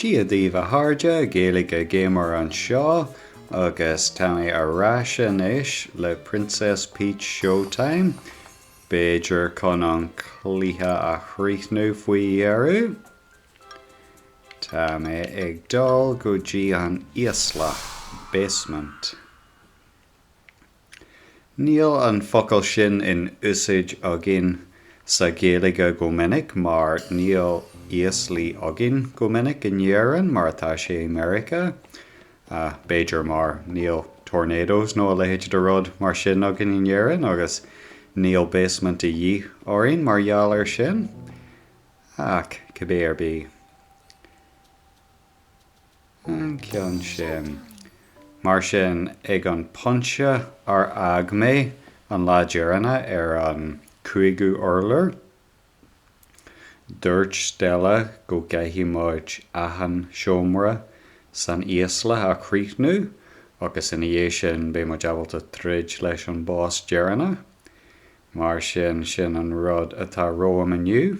Dia daoibh a chairde, Gaeilge Gamer anseo agus tá mé ar ais anois le Princess Peach Showtime, b'fhéidir chun an cluiche a chríochnú faoi dheireadh. Tá mé ag dul go dtí an íoslach, basement. Níl an focal sin in úsáid againn sa Ghaeilge go minic mar níl íoslaí againn go minic in Éirinn mar atá sé i Meiriceá. B'fhéidir mar níl tornadoes nó a leithéid de rud mar sin againn in Éirinn agus níl basement de dhíth orainn mar gheall air sin. Ach cibé ar bith. An ceann sin. Mar sin, ag an bpointe ar fhág mé an lá deireanach ar an cúigiú urlár, dúirt Stella go gcaithfidh muid achan seomra san íoslach a chríochnú agus ina dhiaidh sin beidh muid ábalta troid leis an bos deireanach. Mar sin, sin an rud atá romham inniu.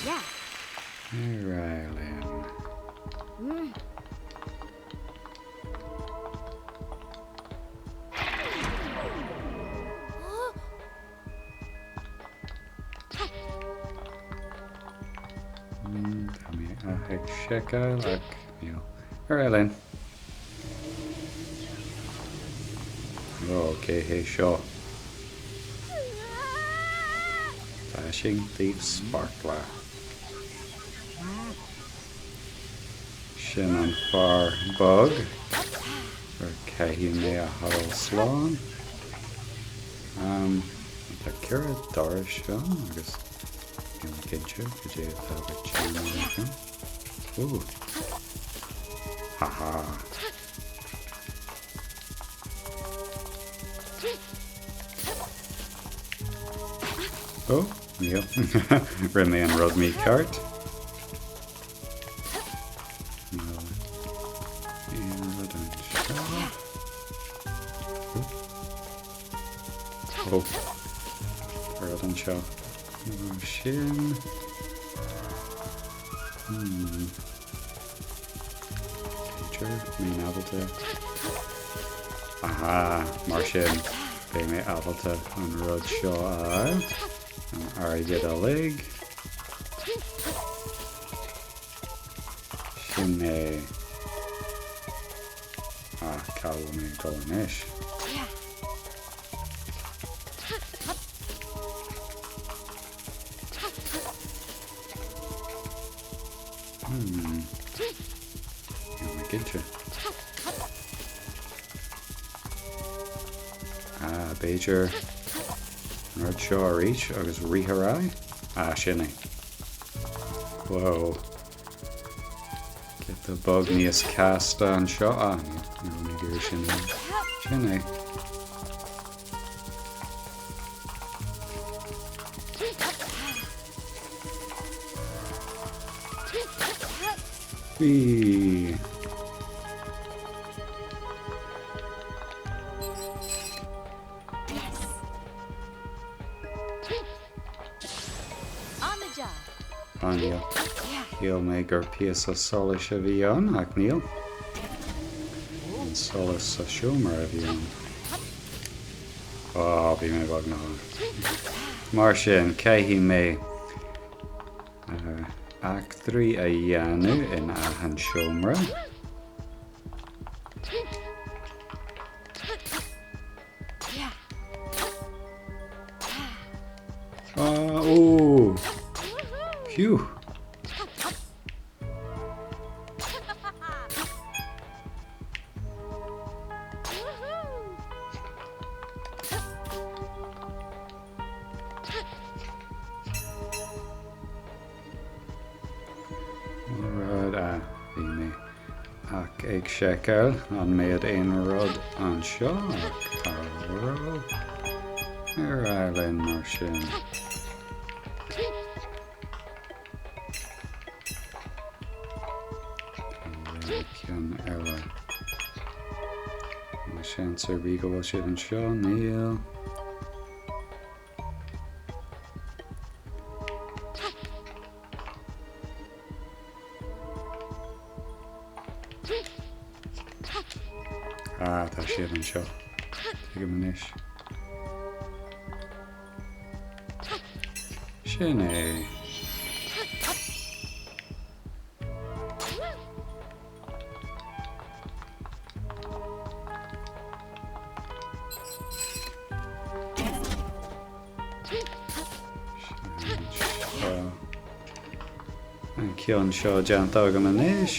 Yeah. Ar aghaidh linn. Tá mé ag seiceáil ach níl. Ar aghaidh linn. Ó, cé hé seo? Dashing Thief Sparkla. Sin an fear bog. Ar caithfidh mé a fháil slán. Tá 4 doras ann agus níl mé cinnte cad é atá le déanamh agam. Ó! Haha! Ó, níl. Rinne mé an rud mícheart. Níl aon rud anseo. Ó, rud anseo. Mar sin. Hmm. B'fhéidir, mé ábalta. Aha, mar sin, beidh mé ábalta an rud seo a fháil. An airgead uilig. Sin é. Ah, cá bhfuil mé ag dul anois? Hmm. Níl mé cinnte. Ah, b'fhéidir an rud seo arís agus rith ar aghaidh? Ah, sin é. Whoa. Giota beag níos casta anseo. Ah, ní raibh mé ag iarraidh sin. Sin é. Whee! Yes. On the job. Ah, níl. Shíl mé gur píosa solais a bhí ann, ach níl. An solas sa seomra a bhí ann. Á, bhí mé beagnach ann. Mar sin, caithfidh mé eachtraí a dhéanamh in achan seomra. Ah, ó! Phew! Rud a bhí mé ach ag seiceáil an mbeadh aon rud anseo ach cha raibh. Ar aghaidh linn mar sin. Tá ceann eile. Seans ar bith go bhfuil siad anseo? Níl. Ah, tá siad anseo. Tuigim anois. Sin é. An ceann seo déanta agam anois.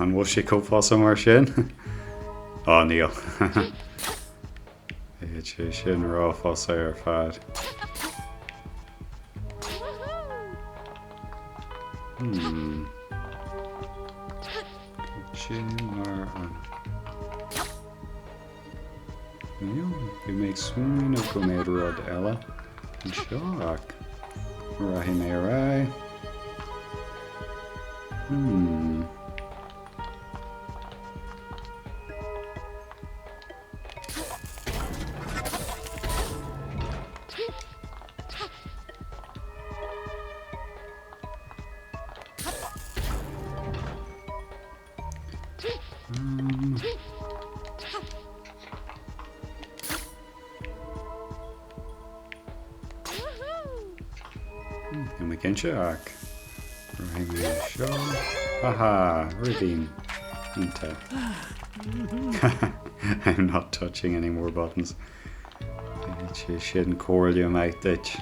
An bhfuil sé chomh fusa mar sin? Á níl. Bhí sé sin rófhusa ar fad. Hmm. Sin mar an... Níl, bhí mé ag smaoineamh go mbeadh rud eile anseo ach rachaidh mé ar aghaidh. Hmm. Níl mé cinnte ach rachaidh mé seo. Aha, ribín. Iontach. I'm not touching any more buttons. Sé sin comhairle maith duit.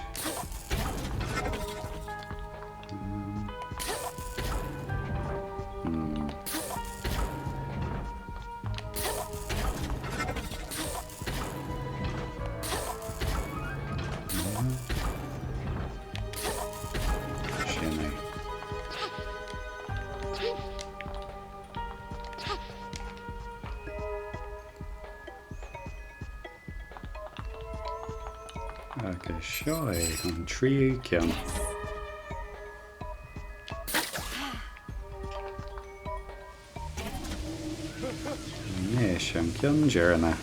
Sin é. Agus seo é an tríú ceann. Anois an ceann deireanach.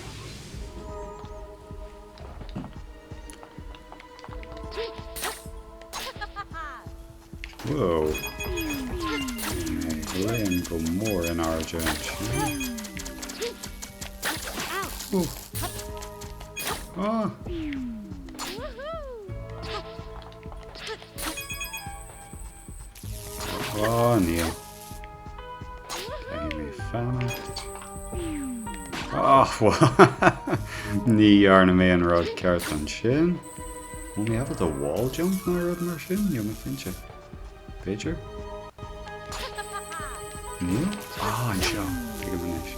Whoa. Léim go mór in airde ansin. Ah! Oh, níl. Caithfidh mé fanacht. Oh, ní dhearna mé an rud ceart ansin. Bhfuil mé ábalta wall jump nó rud mar sin? Níl mé cinnte. B'fhéidir? Níl? Ah, anseo. Tuigim anois.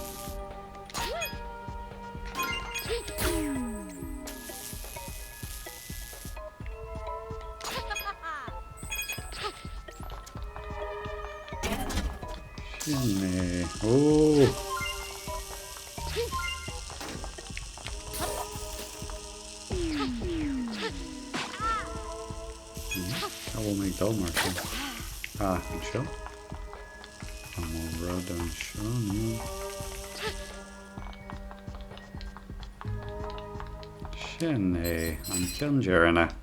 Sin é. Ó! Cá bhfuil mé ag dul mar sin? Ah, anseo? An bhfuil rud anseo? Níl. Sin é an ceann deireanach.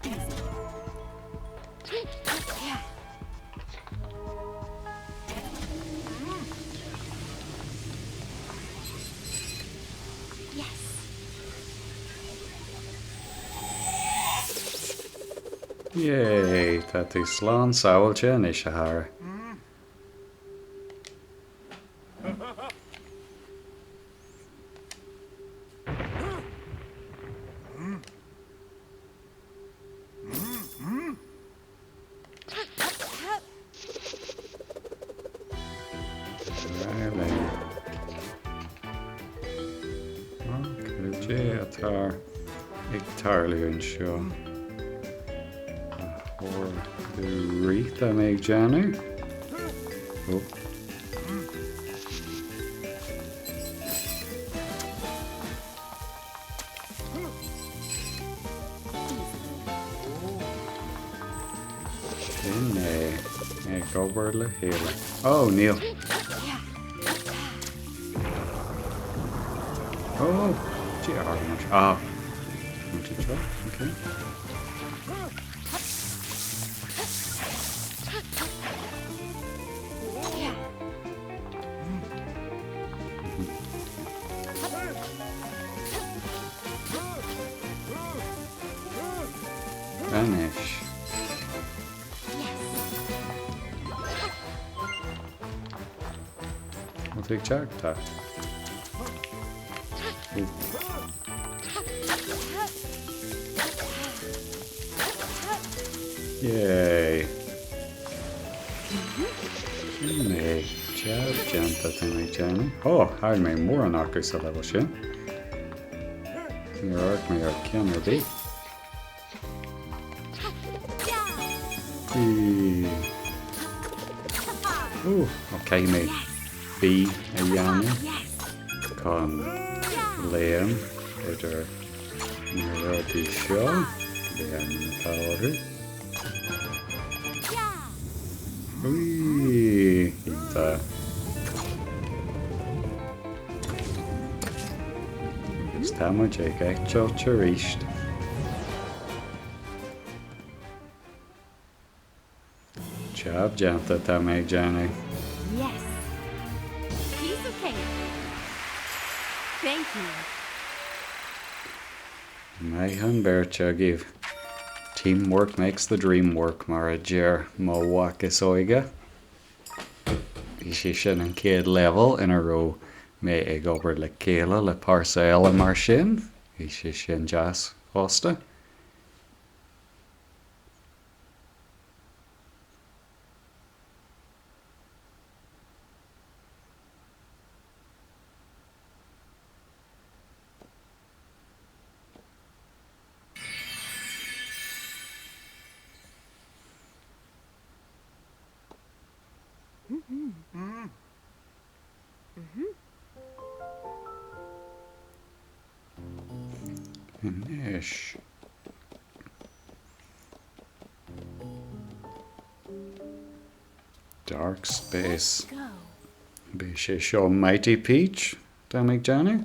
Yay, tá tú slán sábháilte anois, a chara. Cad é atá ag tarlú anseo? Rith tá mé ag déanamh? Sin é. Ag obair le chéile. Oh, níl. Oh, Dia Ah. Okay. Anois. Bhfuil tú ag teacht? Tá. Yay. Sin é. Jab déanta tá mé ag déanamh. Ó, tharraing mé mórán acu sa leibhéal sin. Níor amharc mé ar ceann ar bith. Ó, caithfidh mé B a dhéanamh chun léim idir na rudaí seo, cibé ainm atá orthu. Ui, iontach. Agus tá muid ag eitilt arís. Jab déanta tá mé ag déanamh. Yes! Piece of cake! Thank you! Maith an bheirt agaibh. Teamwork makes the dream work mar a deir mo mhac is óige. Bhí sé sin an chéad leibhéal ina raibh mé ag obair le chéile le pearsa eile mar sin. Bhí sé sin deas fosta. Anois. Dark Space. Beidh sé seo Mighty Peach, tá mé ag déanamh.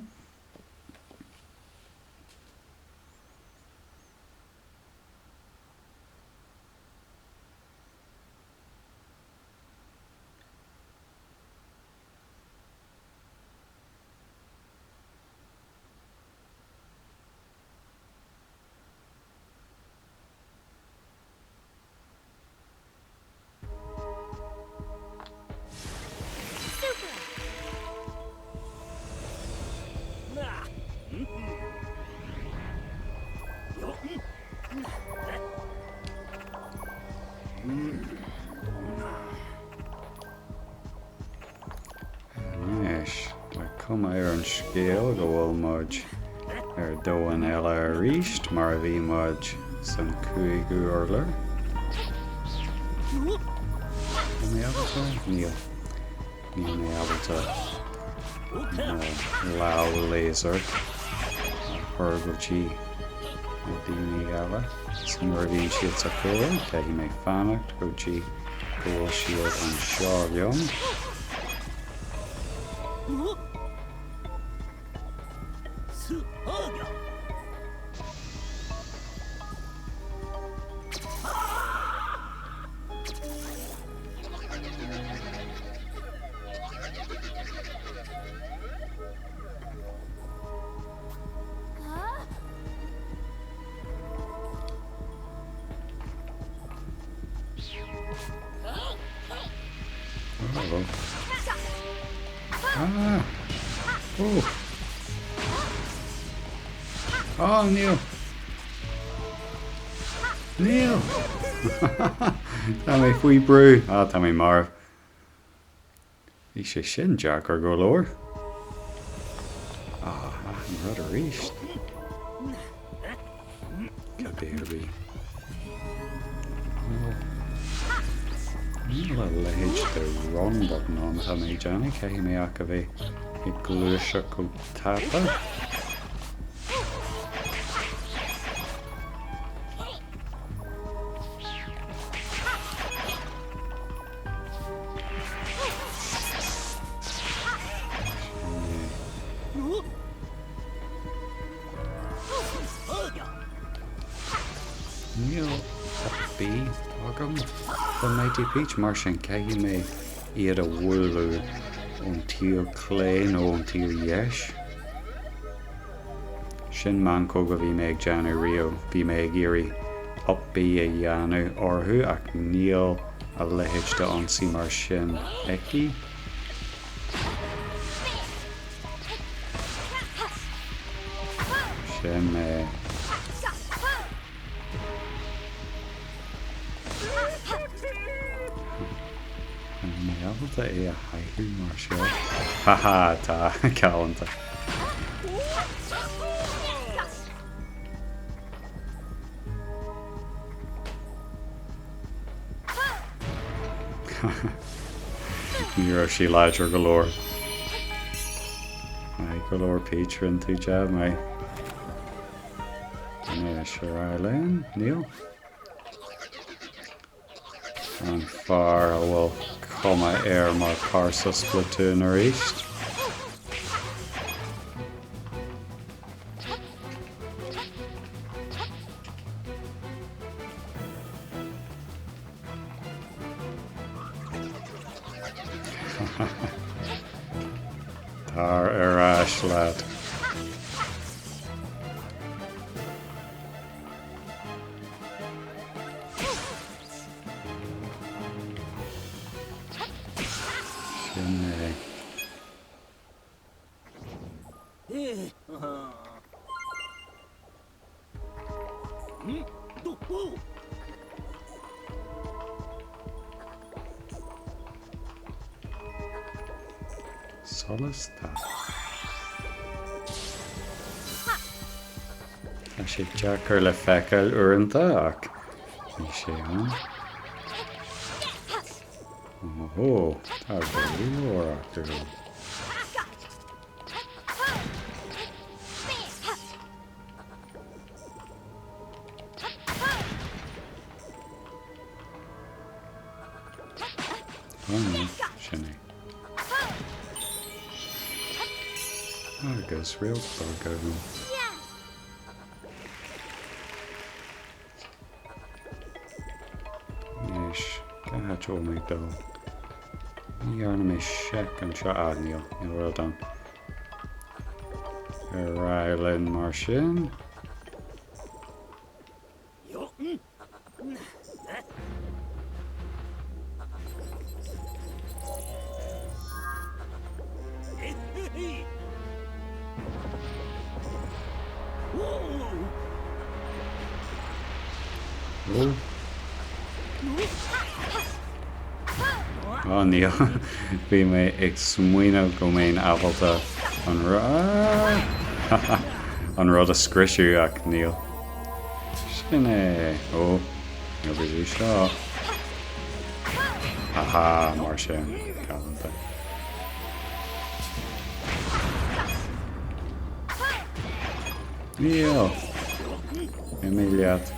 Anois, tá cuma ar an scéal go bhfuil muid ar domhan eile arís, mar a bhí muid san cúigiú urlár. Níl mé ábalta? Níl. Níl mé ábalta mo lámh laser a chur go dtí na daoine eile. So nuair a bhíonn siad sa chomhrá, caithfidh mé fanacht go dtí go bhfuil siad anseo liom. Ah! Oh! Oh, níl! Níl! Tá mé faoi brú. Ah, tá mé marbh. Bhí sé sin deacair go leor. Ah, an rud arís. Cibé ar bith. Níl a leithéid de run button ann tá mé ag déanamh, caithfidh mé ach a bheith ag gluaiseacht go tapa. agam do Mighty Peach, mar sin caithfidh mé iad a bhualadh ón taobh clé nó ón taobh dheis. Sin meancóg a bhí mé ag déanamh riamh, bhí mé ag iarraidh up B a dhéanamh orthu ach níl a leithéid d'ionsaí mar sin aici. Sin é. An mé ábalta é a chaitheamh mar seo? Haha, tá, galánta. Ní raibh sí láidir go leor. Maith go leor Peach, rinne tú jab maith. Anois ar aghaidh linn, níl. An fear a bhfuil cuma air mar pearsa Splatoon arís. Tar ar ais leat. Sin é. Solas tá. Tá sé deacair le feiceáil uaireanta ach bhí sé ann. Ó, tá go leor acu. Sin é. Agus réalt beag agam. Anois, cá háit a bhfuil mé ag dul? Ní dhearna mé seic anseo. Ah, níl, níl rud ann. Ar aghaidh linn mar sin. Ó níl. Bhí mé ag smaoineamh go mbeinn ábalta an an rud a scriosadh ach níl. Sin é. Ó, níl go dtí seo. Aha, mar sin. Galánta. Níl. Imigh leat.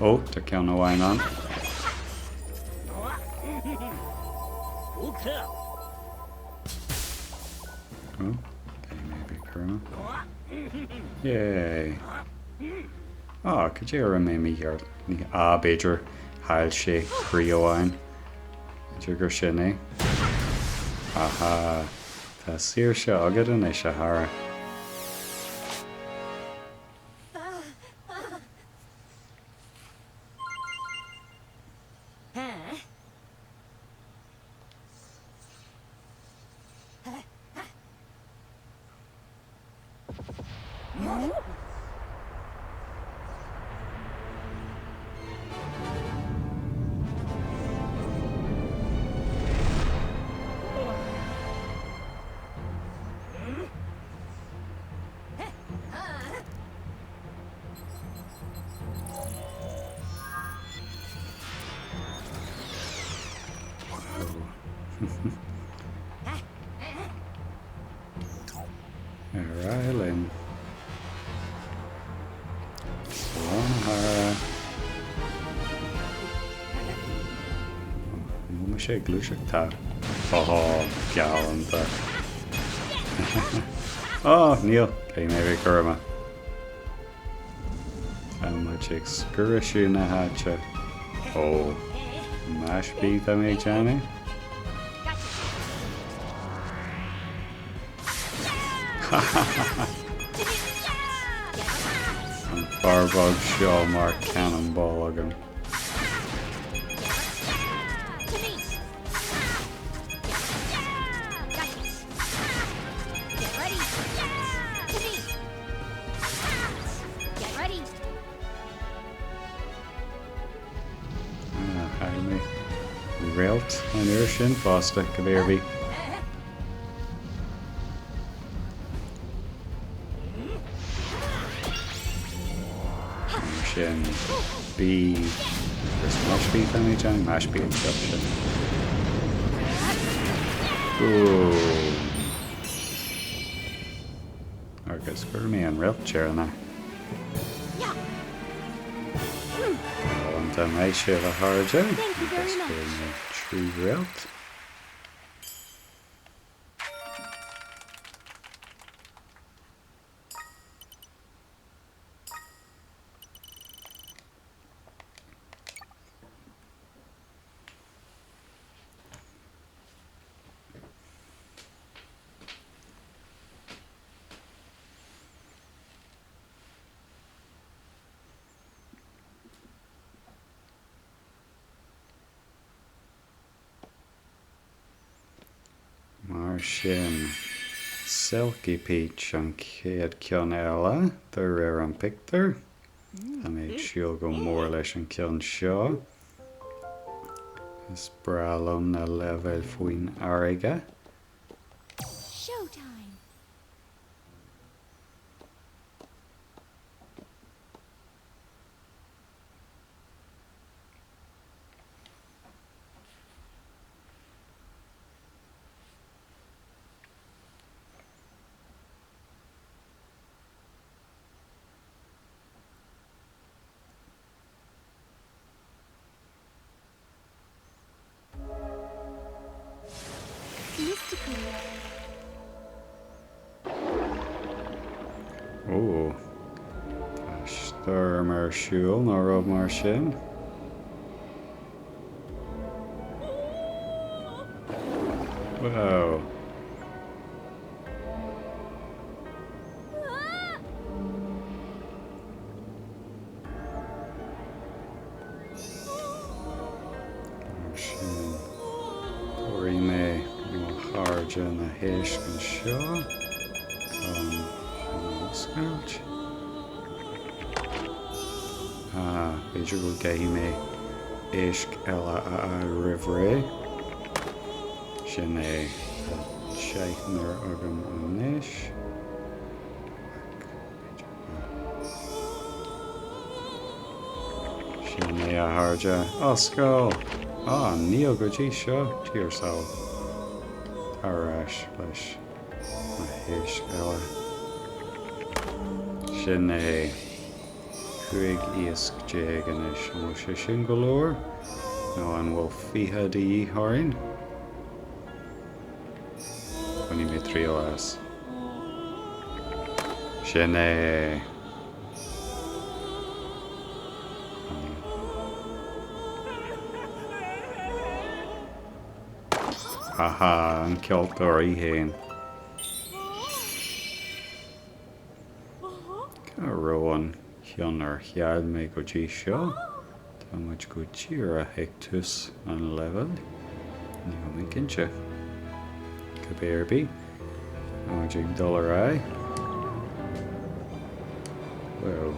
Ó, tá ceann amháin ann. Ó, maybe Kerma. Yay. Á, cad é a rinne mé mícheart? Ní, á, b'fhéidir chaill sé croí amháin. B'fhéidir gur sin é. Aha, tá saoirse agat anois, a chara. Ar aghaidh linn. sé ag gluaiseacht? Tá. Ó, galánta. Ó, níl. Caithfidh mé a bheith cúramach. Tá muid ag scoirisiú na háite. Ó, Mash B tá mé ag déanamh. An fear beag seo mar cannonball agam. Chaill mé réalt an uair sin fosta, cibé ar bith. Mar sin, B agus Mash B tá mé ag déanamh, Mash B anseo, sin. Boom! Agus fuair mé an réalt deireanach. Galánta, maith sibh a chairde. Agus fuair mé 3 réalt. Mar sin, Silky Peach an chéad ceann eile, de réir an pictiúr. Tá mé ag súil go mór leis an ceann seo. Is breá liom na leibhéil faoin fharraige. Showtime! Ó, tá stoirm ar siúl nó rud mar sin. Wow. Mar sin, tabharfaidh mé mo chairde na héisc anseo chun sin a oscailt. Ah, b'fhéidir go gcaithfidh mé éisc eile a fháil roimh ré. Sin é, tá deichniúr agam anois. Sin é a chairde. Oscail! Ah, níl go dtí seo, Dia ár sábháil. Tar ar ais leis na héisc eile. Sin é. 15 iasc anois. An bhfuil sé sin go leor? Nó an bhfuil 20 de dhíth orainn? Bainfidh mé triail as. Sin é! Haha, an ceoltóir í fhéin. Cá raibh an ceann ar cheil mé go dtí seo? Tá muid go díreach ag tús an leibhéil. Níl mé cinnte. Cibé ar bith, tá muid ag dul ar aghaidh. Wow.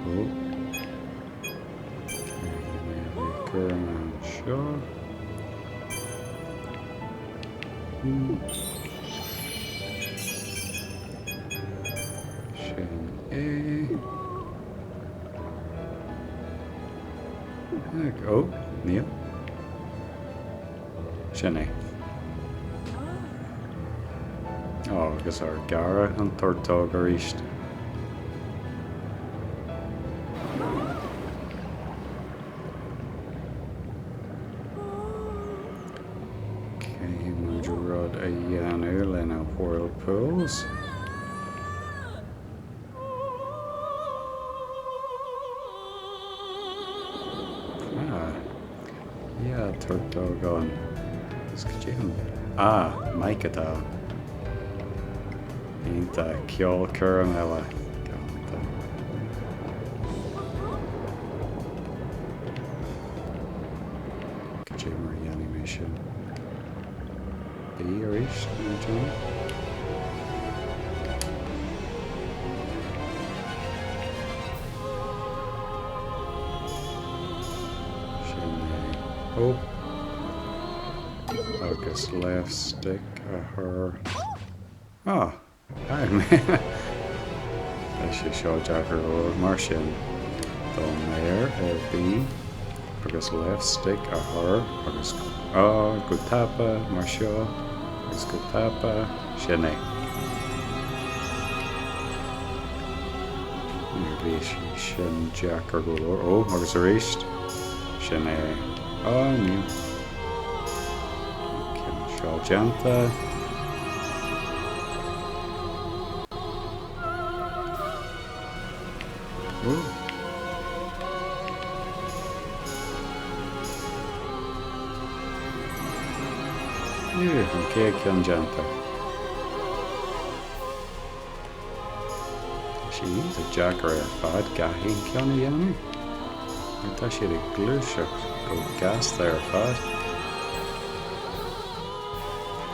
Oh. Caithfidh mé a bheith cúramach anseo. Sin é. Ó, níl. Sin é. Ó, agus ár gcara an turtóg arís. canadh lena whirlpools. Ah, yeah, turtogán. Is cad é an. Ah, mic atá ann. Iontach, ceolchoirm eile. Galánta. Cad é mar a dhéanfaidh mé sin? B arís, nó déanamh? Sin é. Ó! Agus left stick a chur. Ah! Tá sé seo deacair go leor. Mar sin, don méar ar B agus left stick a chur agus ah, go tapa mar seo agus go tapa, sin é. Bhí sé sin deacair go leor. Ó, agus arís, sin é. Ah, níl. An ceann seo déanta. Ó. An chéad ceann déanta. Tá sé iontach deacair ar fad gach aon ceann a dhéanamh, mar tá siad ag gluaiseacht go gasta ar fad.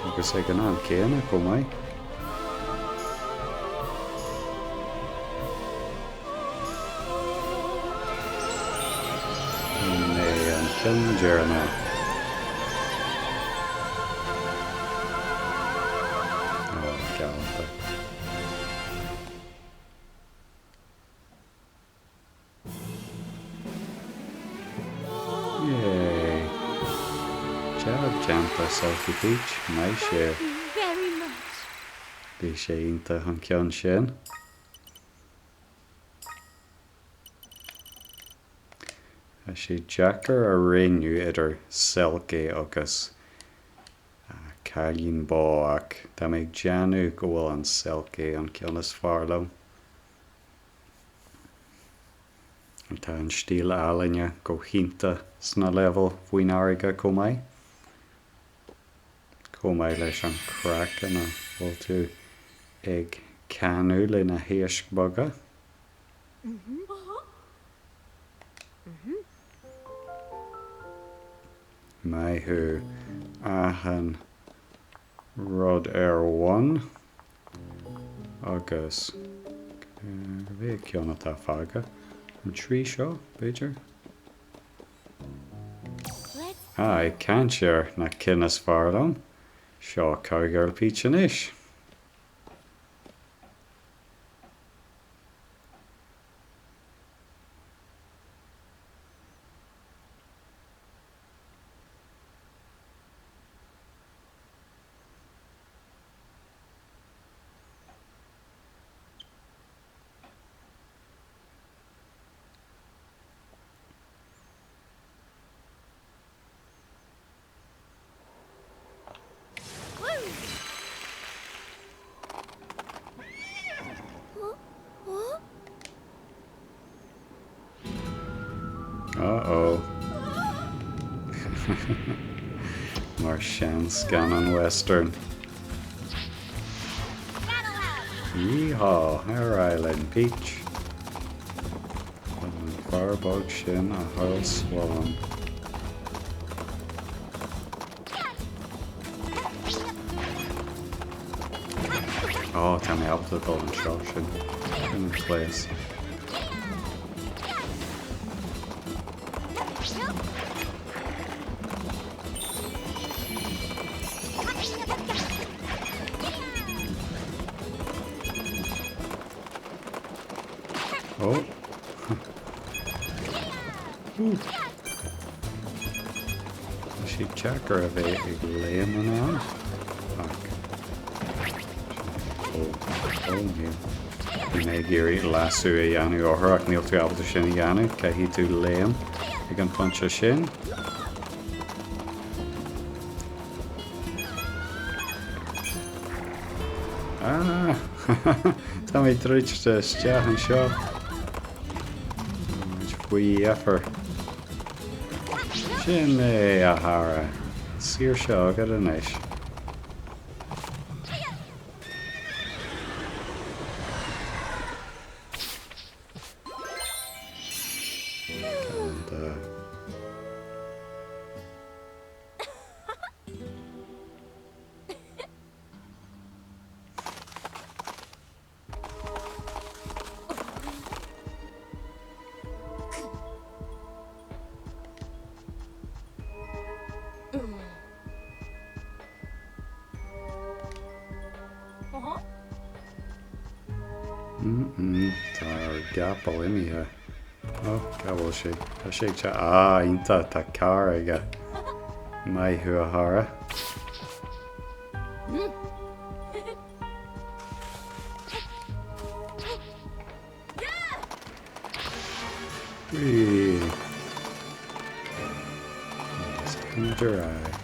Agus ag an am céanna chomh maith. Sin é an ceann deireanach. Ó, galánta. Yay! Jab déanta, Selkie Peach. Maith sibh. Thank you very much. Bhí sé iontach an ceann sin. Tá sé deacair a roghnú idir Selkie agus Cailín Bó ach tá mé ag déanamh go bhfuil an Selkie an ceann is fearr liom. Tá an stíl ealaíne go hiontach sna leibhéil faoin fharraige chomh maith. Chomh maith leis an chraic ina bhfuil tú ag canadh le na héisc beaga. Maith thú. Achan rud ar bun. Agus cad é an ceann atá fágtha? An trí seo, b'fhéidir? Ah, ag caint ar na cinn is fearr liom, seo Cowgirl Peach anois. Uh-oh. Mar seanscannán western. Yeehaw! Ar aghaidh linn, Peach! Chun an fear beag sin a fháil slán. Ó, tá mé ábalta dul anseo, sin an place. Ó! Tá sé deacair a bheith ag léim in am, ach ó, ó níl. Bhí mé ag iarraidh lasso a dhéanamh orthu ach níl tú ábalta sin a dhéanamh, caithfidh tú léim ag an phointe sin. Ah! Tá mé druidte isteach anseo. Tá muid faoi dheifir. Sin é, a chara. Saoirse agat anois. Tá ár gcapall imithe. Ó, cá bhfuil sé? Tá sé ag te. Ah, iontach, tá carr aige. Maith thú, a chara. Whee! Agus táimid ar aghaidh.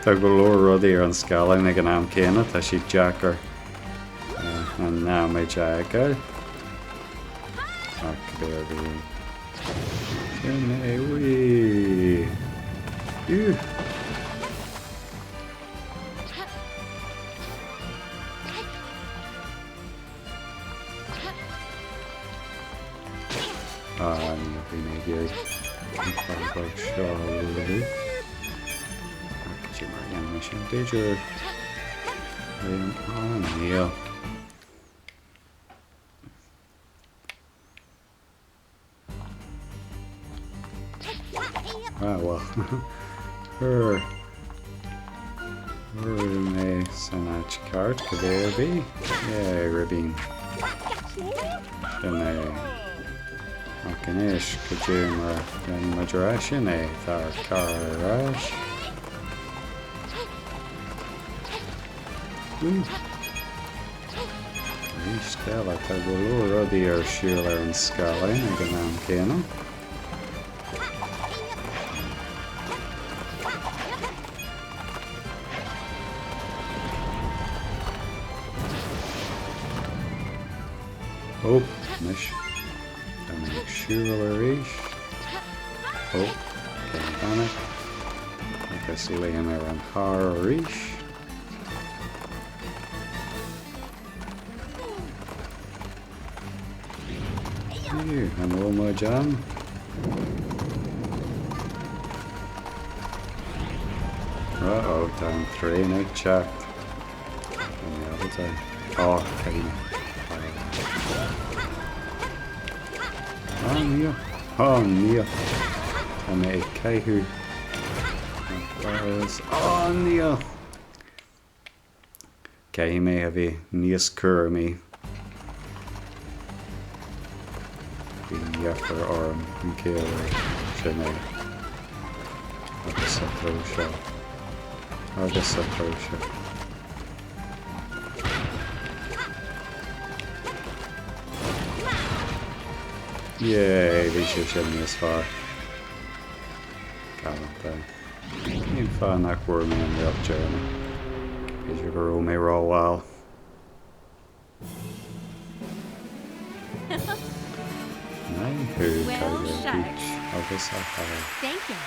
Tá go leor rudaí ar an scáileán ag an am céanna, tá sé deacair an námhaid a fheiceáil. Ach cibé ar bith. Sin é, whee! Phew! Ah, níl, bhí mé ag iarraidh an fear beag seo a bhualadh. Ach cad é mar a dhéanfaidh mé sin? B'fhéidir léim. Ah, níl. Ah, well. Chuir mé san áit ceart cibé ar bith. Yay, ribín. Sin é. Ach anois, cad é mar a dhéanfaidh muid ar ais? Sin é, tá ár carr ar ais. Woo. Arís eile, tá go leor rudaí ar siúl ar an scáileán ag an am céanna. Ó, anois, tá mé ag siúl arís. Ó, déan fainic. Agus léim ar an charr arís. An bhfuil muid ann? Uh-oh, tá an traein ag teacht. Tá mé ábalta. Ó, caithfidh mé. Ó, níl. Ó, níl. Tá mé ag caitheamh. Ó, níl. Caithfidh mé a bheith níos cúramaí. Bhí deifir orm an chéad uair. Sin é. Agus sa treo seo. Agus sa treo seo. Yay, bhí sé sin níos fearr. Galánta. Cén fáth nach bhfuair mé an réalt deireanach? B'fhéidir go raibh mé rómhall. Maith thú, Well, Tiger shucks. Peach agus a chara. Thank you.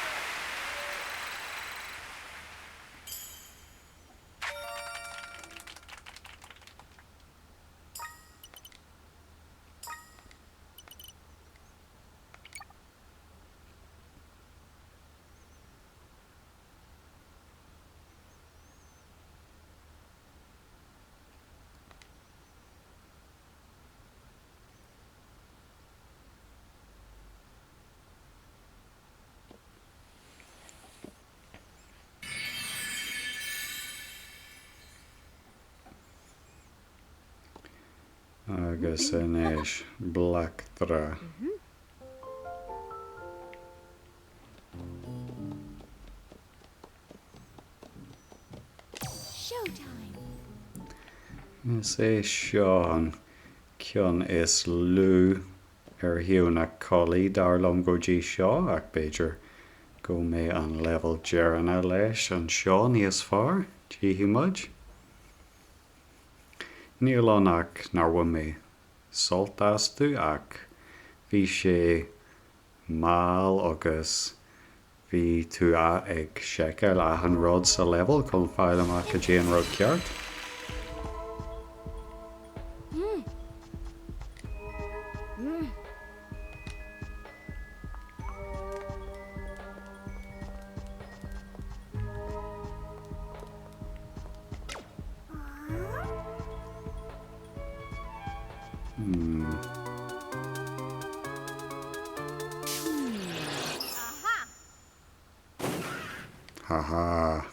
Agus anois Blacktra. Showtime. Is é seo an. ceann is lú ar thaobh na collaí dar liom go dtí seo ach b'fhéidir go mbeidh an leibhéal deireanach leis anseo níos fearr. Tchífidh muid. Níl ann ach nár bhain mé sult astu ach bhí sé mall agus bhí tú ag seiceáil achan rud sa leibhéal chun fáil amach cad é an rud ceart. Hmm. Ha ha.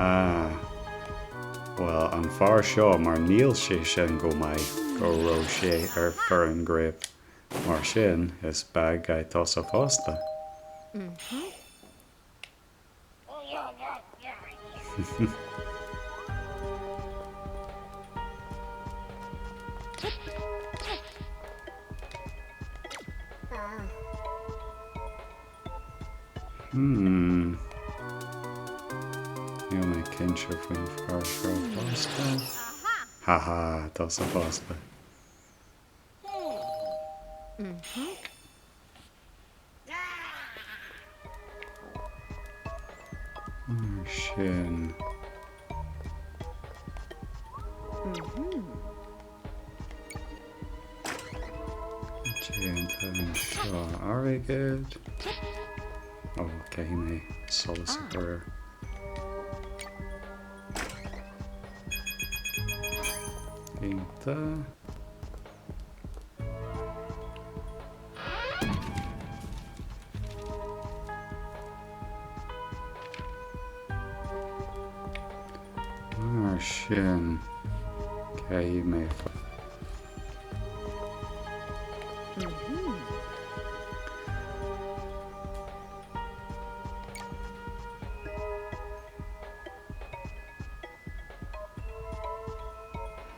Ah, bhuel, an fear seo, mar níl sé sin go maith go raibh sé ar foireann Grape. Mar sin, is bad guy tusa fosta. Hmm. Níl mé cinnte faoin fear seo fosta. Haha, tusa fosta. Mar sin. Déanta anseo airgead. Ó, caithfidh mé solas a chur air. Déanta. Mar sin, caithfidh mé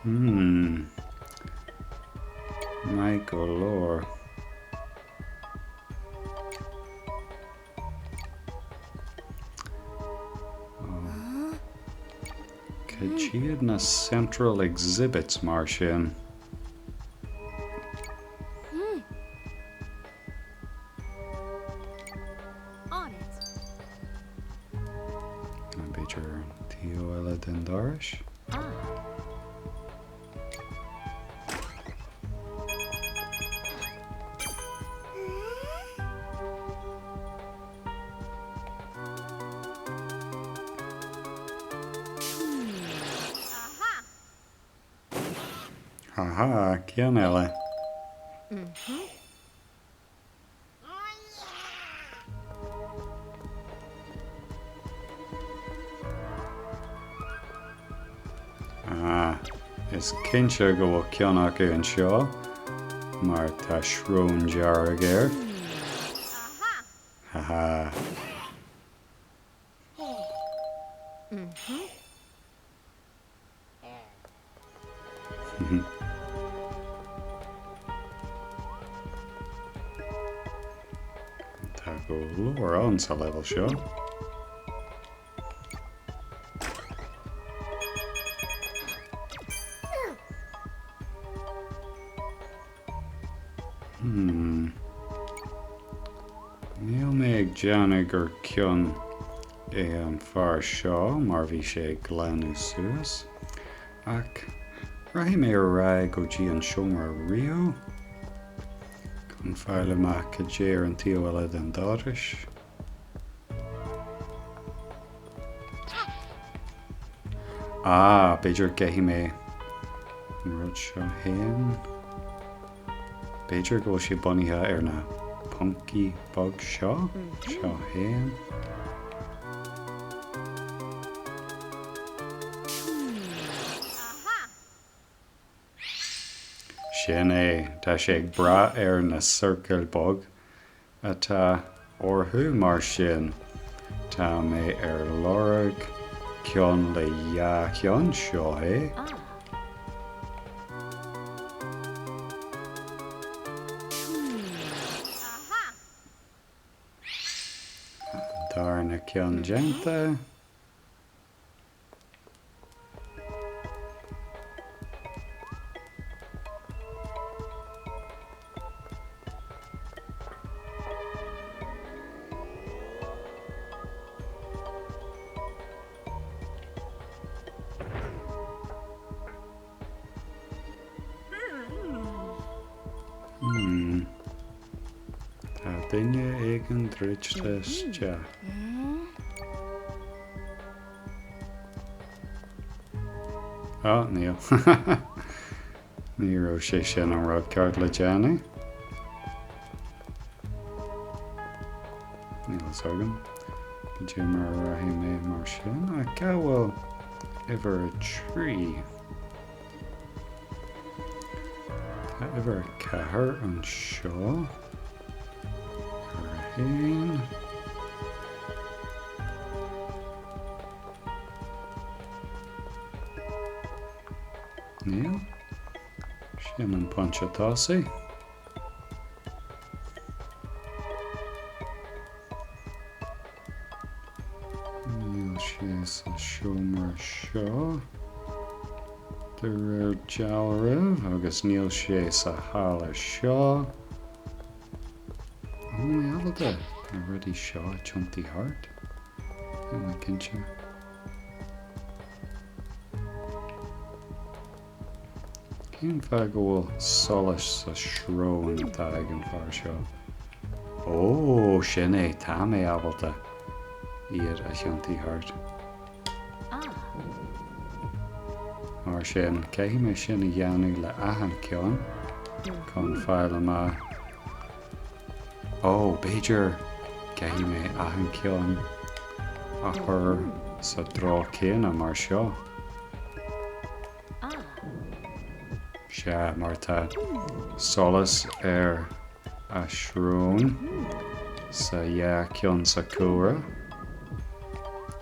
Hmm. Maith go leor. Oh. Cad iad na Central Exhibits mar sin? On it. B'fhéidir an taobh eile den doras. Ah. Aha, ceann eile. Ah, is cinnte go bhfuil ceann acu anseo mar tá srón dearg air. Haha. Tá go leor ann sa leibhéal seo. Hmm. Níl mé ag déanamh gur ceann é an fear seo mar bhí sé ag glanadh suas. Ach rachaidh mé ar aghaidh go dtí an seomra Rio chun fáil amach cad é ar an taobh eile den doras. Ah, b'fhéidir go gcaithfidh mé an rud seo féin. B'fhéidir go bhfuil sé bunaithe ar na poncaí bog seo, seo féin. Sin é, tá sé ag brath ar na ciorcail bog atá orthu, mar sin tá mé ar lorg ceann le dhá cheann, seo é. An darna ceann déanta. Hmm. Tá duine éigin druidte isteach. Á, níl. Ní raibh sé sin an rud ceart le déanamh. Níl fhios agam. Cad é mar a rachaidh mé mar sin? Ach cá bhfuil uimhir a 3? Tá uimhir 4 anseo. Uimhir a 1. Níl. Sin an pointe tosaigh. Níl sé sa seomra seo de réir dealraimh agus níl sé sa halla seo. An bhfuil mé ábalta na rudaí seo a thiontú thart? Níl mé cinnte. Cén fáth go bhfuil solas sa srón atá ag an fear seo? Ó, sin é, tá mé ábalta iad a thiontú thart. Mar sin, caithfidh mé sin a dhéanamh le achan ceann chun fáil amach. Ó, b'fhéidir caithfidh mé achan ceann a chur sa treo céanna mar seo. Sea, mar tá solas ar a srón sa dhá ceann sa chúlra.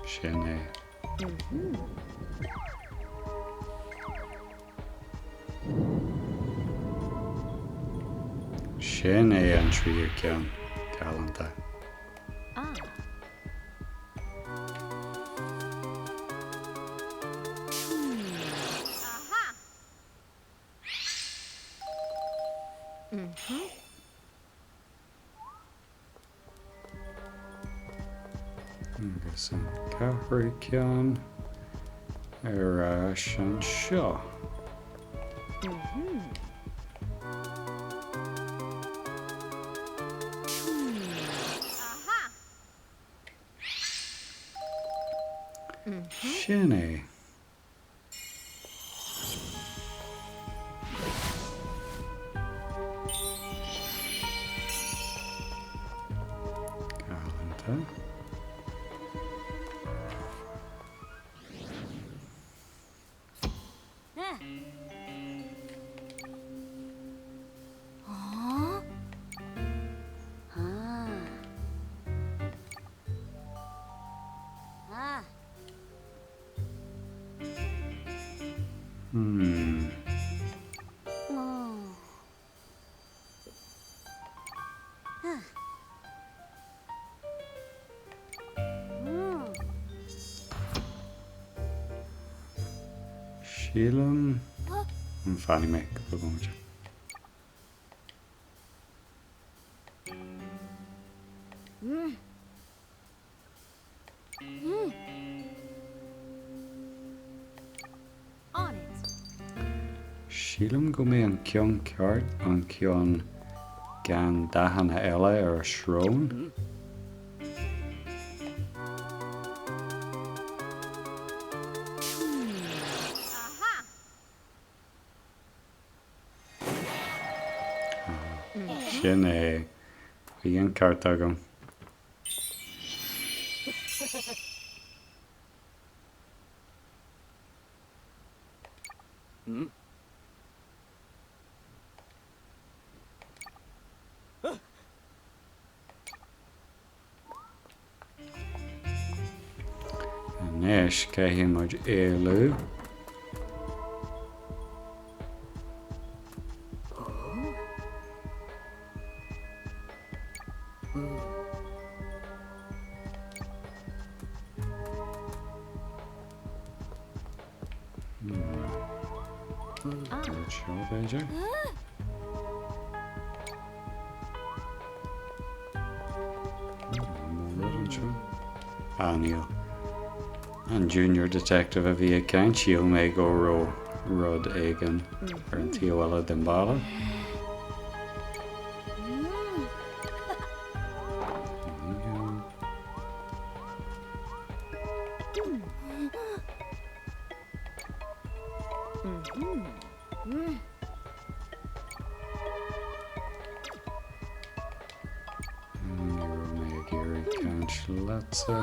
Sin é. Sin é an tríú ceann. Galánta. Agus an ceathrú ceann ar ais anseo. Sin é. Galánta. Hmm. Sílim fanfaidh mé go bomaite. Sílim go mbeidh an ceann ceart an ceann gan dathanna eile ar a srón. Sin é. Bhí an ceart agam. Anois, caithfidh muid éalú. Rud seo, b'fhéidir? Rud anseo? Ah, níl. An Junior Detective a bhí ag caint, shíl mé go raibh rud éigin ar an taobh eile den bhalla. Ní raibh mé ag iarraidh caint leatsa.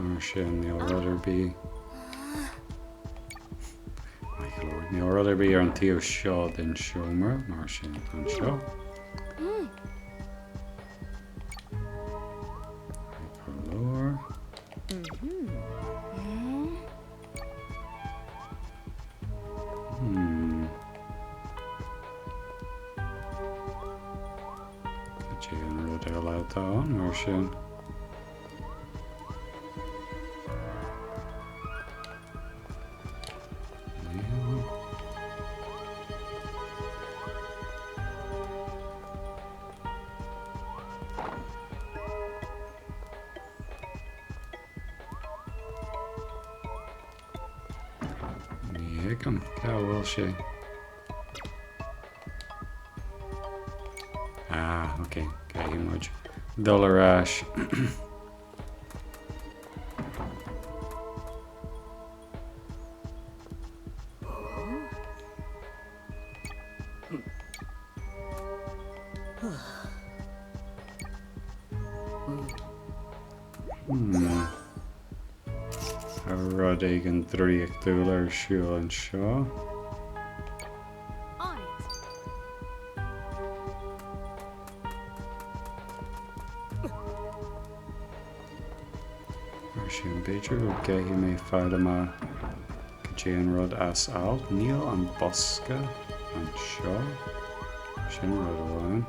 Mar sin, níl rud ar bith. Maith go leor. Níl rud ar bith ar an taobh seo den seomra, mar sin anseo. Maith go leor. Hmm. Cad é an rud eile atá ann mar sin? Níl. Ní thuigim cá bhfuil sé. Ah, ok, caithfidh muid dul ar ais. Hmm. Tá rud éigin draíochtúil ar siúl anseo. On it. Mar sin, b'fhéidir go gcaithfidh mé fáil amach cad é an rud as alt. Níl an bosca anseo. Sin rud amháin.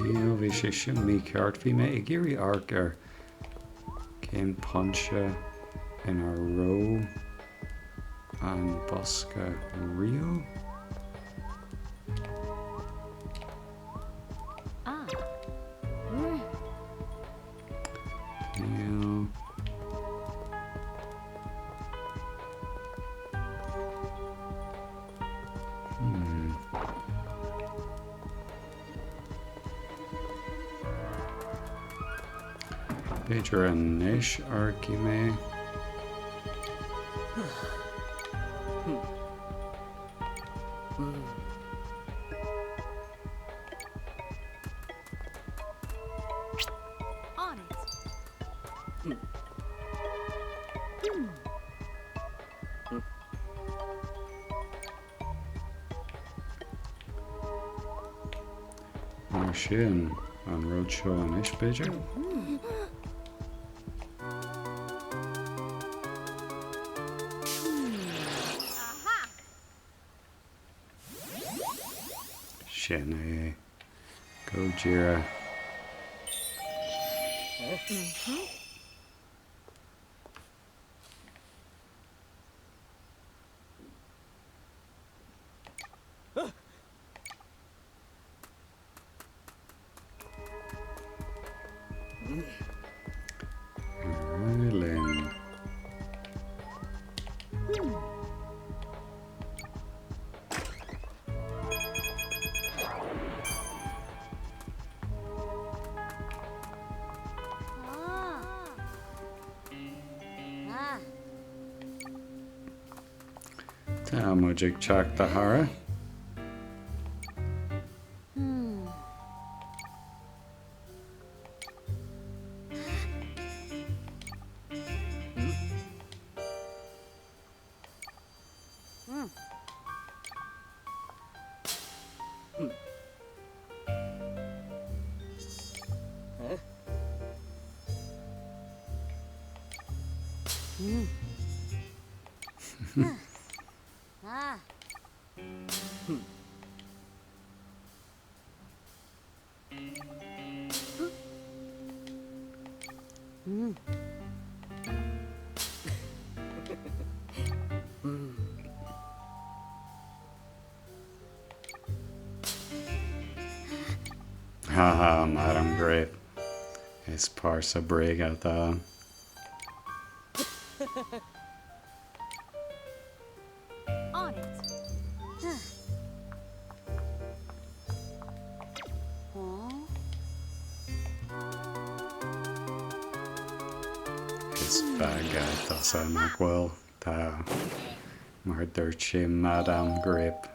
Níl, bhí sé sin mícheart. Bhí mé ag iarraidh amharc ar cén pointe ina raibh an bosca riamh. Níl. Hmm. B'fhéidir anois amharcfaidh mé. On it. Mar sin, an rud seo anois, b'fhéidir? Sin é. Go díreach. Ar aghaidh linn. Tá muid ag teacht a chara. Haha, Madam Grape. Is pearsa bréige atá ann. On it. Is bad guy tusa, nach bhfuil? Tá. Mar dúirt sé Madame Grape.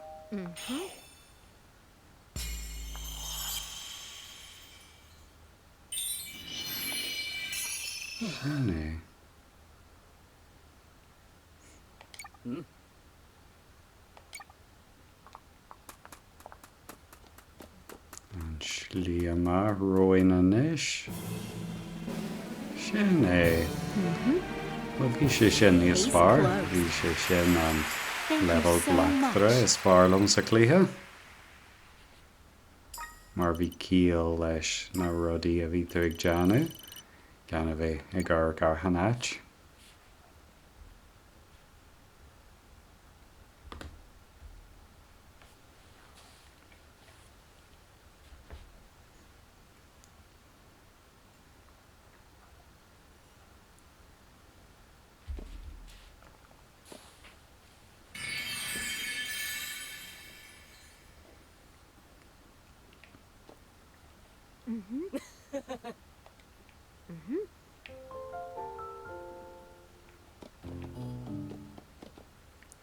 Sin é. An slí amach romhainn anois. Sin é. Bhuel, bhí sé sin níos fearr. Bhí sé sin an leibhéal bleachtaire is fearr liom sa chluiche. Mar bhí ciall leis na rudaí a bhí tú ag déanamh, gan a bheith ag amharc achan áit.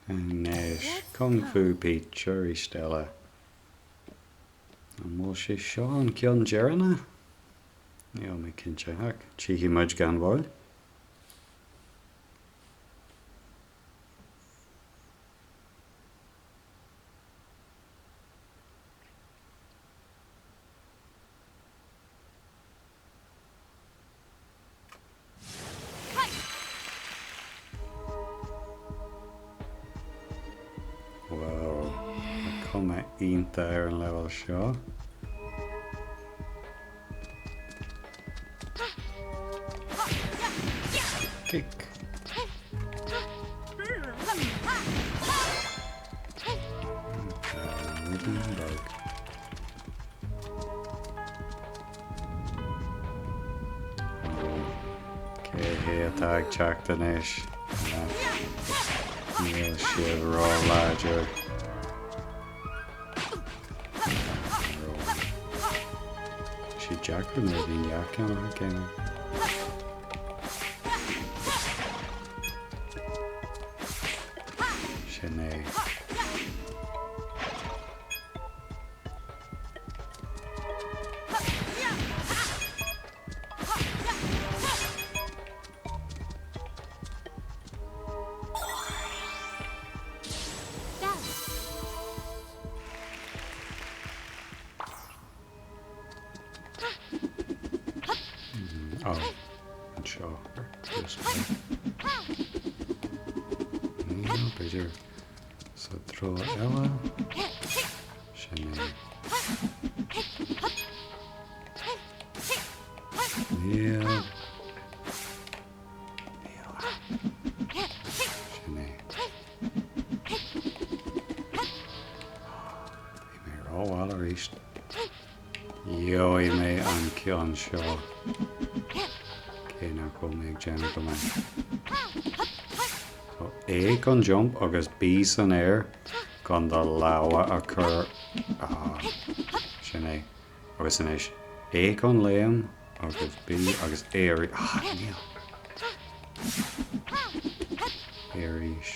Anois, Kung Fu Peach arís eile. An bhfuil sé seo an ceann deireanach? Níl mé cinnte, ach tchífidh muid gan mhoill. Wow, tá cuma iontach ar an leibhéal seo. Kick. Cé hé atá ag teacht anois? Níl siad ró-láidir. Sé deacair nuair a bhíonn dhá cheann acu. Sin é. Oh, anseo ar tús Níl, b'fhéidir sa treo eile. Sin é. Níl. Níl. Sin é. Bhí mé rómhall arís. Gheobhaidh mé an ceann seo. Cé nach bhfuil mé ag déanamh go maith. So A chun jump agus B san aer chun do lámha a chur. Ah, sin é. Agus anois A chun léim agus B agus A arís. Ah, níl. A arís.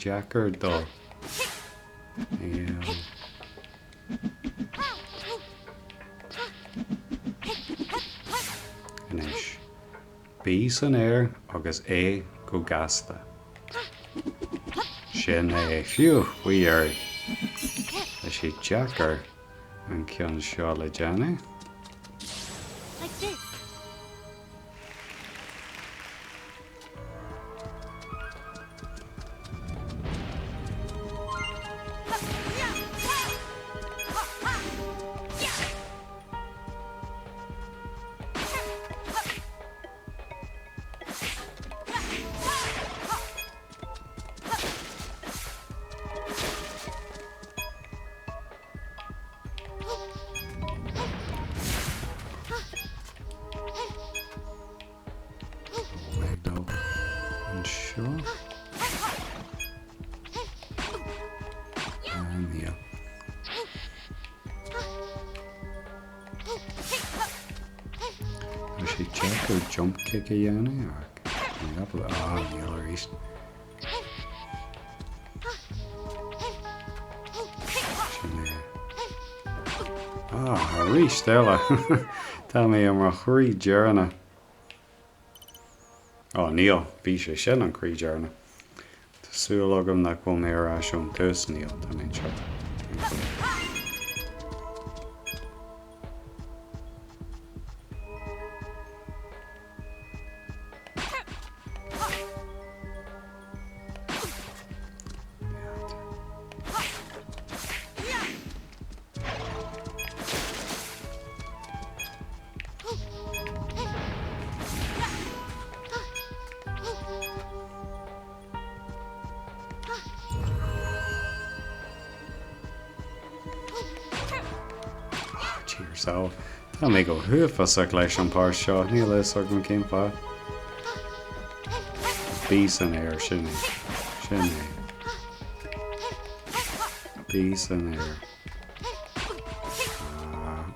deacair dó. Níl. Anois. B san aer agus A go gasta. Sin é. Phew! Faoi dheireadh. Tá sé deacair an ceann seo le déanamh. Like this. Ag dul anseo. Níl. Tá sé deacair jump kick a dhéanamh ach níl ah níl arís. Sin é. Ah, arís eile. Tá mé i mo chroí deireanach. Ó, níl. Bhí sé sin an croí deireanach. Tá súil agam nach bhfuil mé ar ais ón tús. Níl, tá mé anseo. So, tá mé go huafásach leis an páirt seo, níl a fhios agam cén fáth. B san aer, sin é. Sin é. B san aer.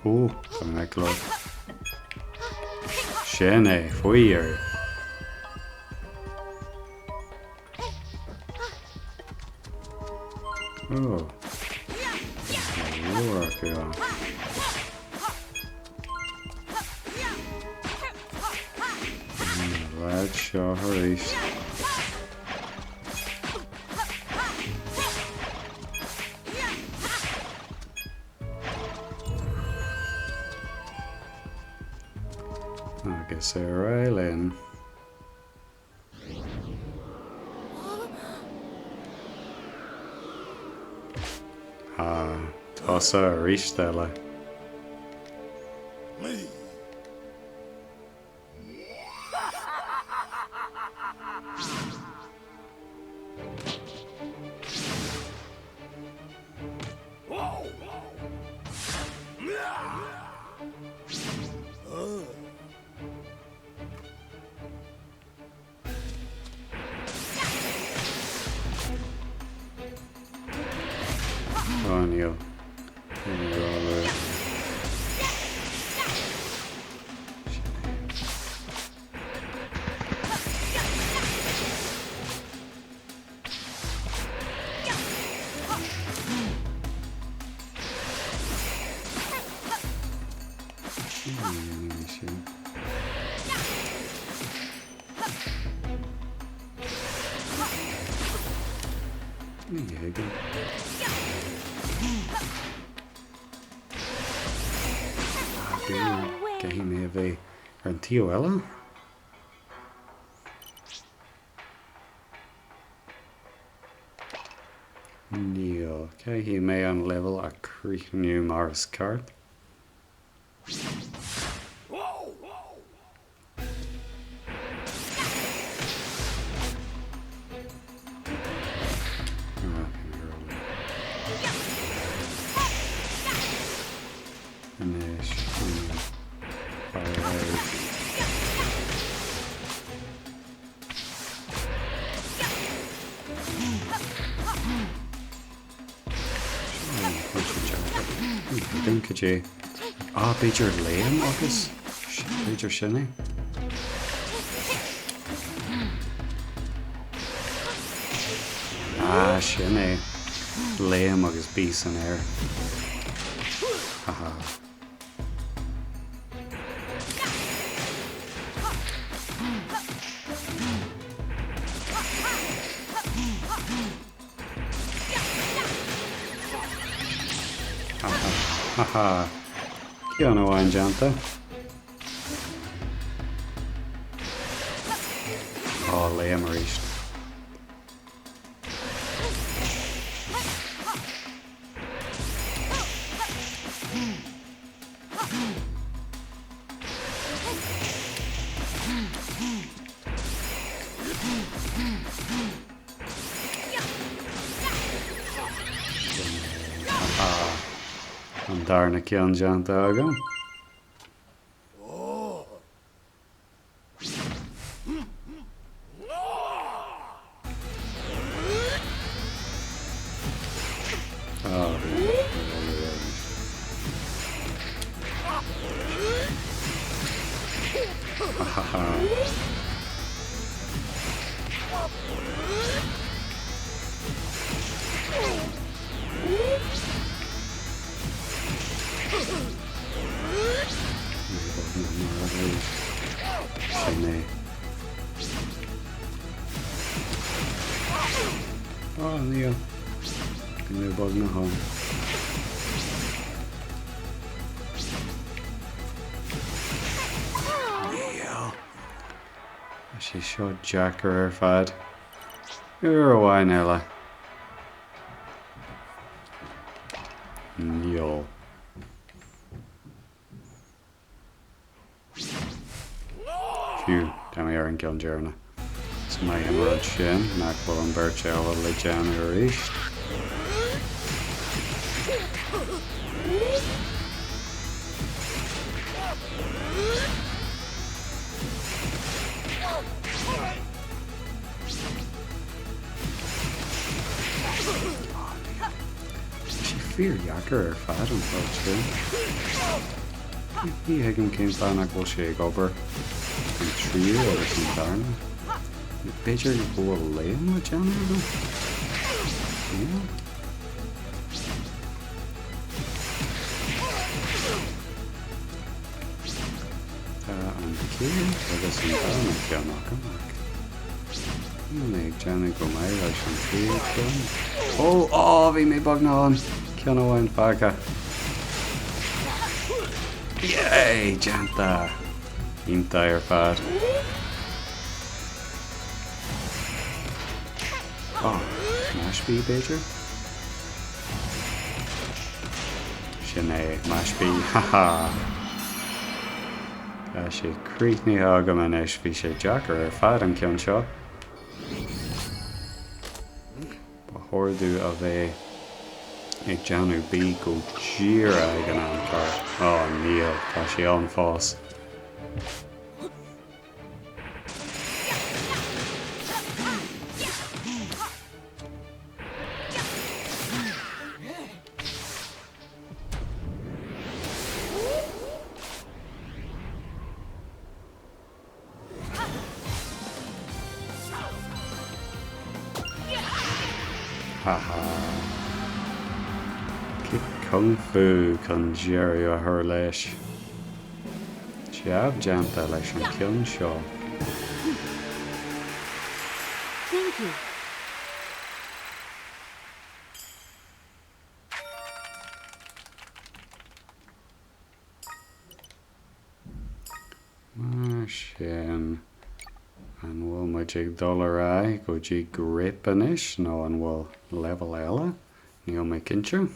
Ó, tá mé ag lorg. Sin é, faoi dheireadh. Ó. Leor acu ann. Leaid seo arís. Agus ar aghaidh linn. Ah, tusa arís eile. Ó níl. Ní thuigim. Caithfidh mé a bheith ar an taobh eile? Níl. Caithfidh mé an leibhéal a chríochnú mar is ceart. Anois, Tuigim cad é. Ah, b'fhéidir léim agus b'fhéidir sin é. Ah, sin é. Léim agus bí san aer. Haha. Haha. Haha. Ceann amháin déanta. Á, léim arís. An darna ceann déanta agam. Sin é. Á, níl. Bhí mé beagnach ann. Níl. Tá sé seo deacair ar fad. Uair amháin eile. Níl. Fiú, tá mé ar an gceann deireanach. Is maith an rud sin nach bhfuil an bheirt eile le déanamh arís. Tá sé fíordheacair ar fad an rud sin. Ní thuigim cén fáth nach bhfuil sé ag obair an tríú agus an darna. B'fhéidir go bhfuil léim le déanamh agam? Níl? Tá an chéad agus an darna ceann agam ach níl mé ag déanamh go maith leis an tríú ceann. Ó! Á! Bhí mé beagnach ann! Ceann amháin fágtha. Yay! Déanta! Iontach ar fad. Á! Mash B b'fhéidir? Sin é, Mash B, haha! Tá sé críochnaithe agam anois, bhí sé deacair ar fad an ceann seo. Ba chóir domh a bheith ag déanamh B go díreach ag an am ceart. Á, níl, tá sé ann fós. Haha. Cic Kung Fu chun deireadh a chur leis. Jab déanta leis an ceann seo. Thank you. Mar sin, an bhfuil muid ag dul ar aghaidh go dtí Grape anois nó an bhfuil leibhéal eile? Níl mé cinnte.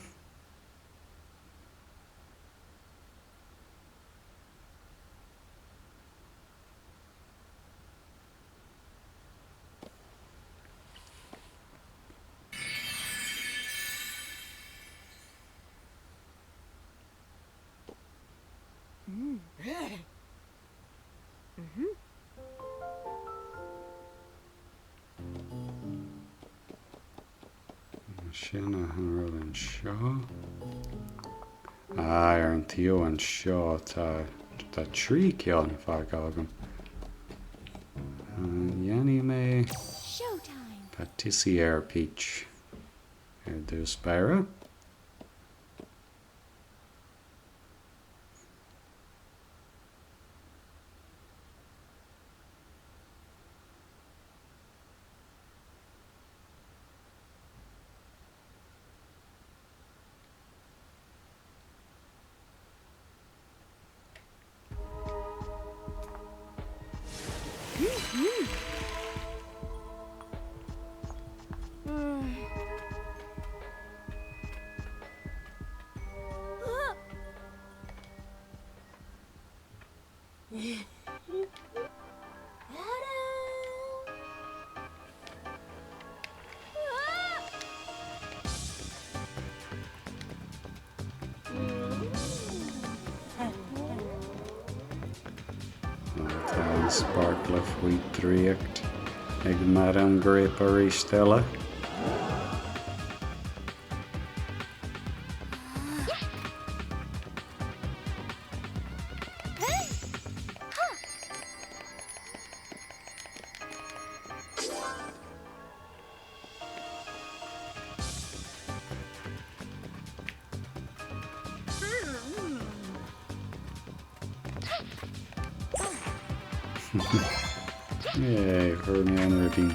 Sin an rud anseo. Ah, ar an taobh anseo tá tá trí ceann fágtha agam. Dhéanfaidh mé Showtime. Pâtissière Peach ar dtús báire. Tá an sparkle faoi dhraíocht ag Madame Grape arís eile. Yay, fuair mé an ribín.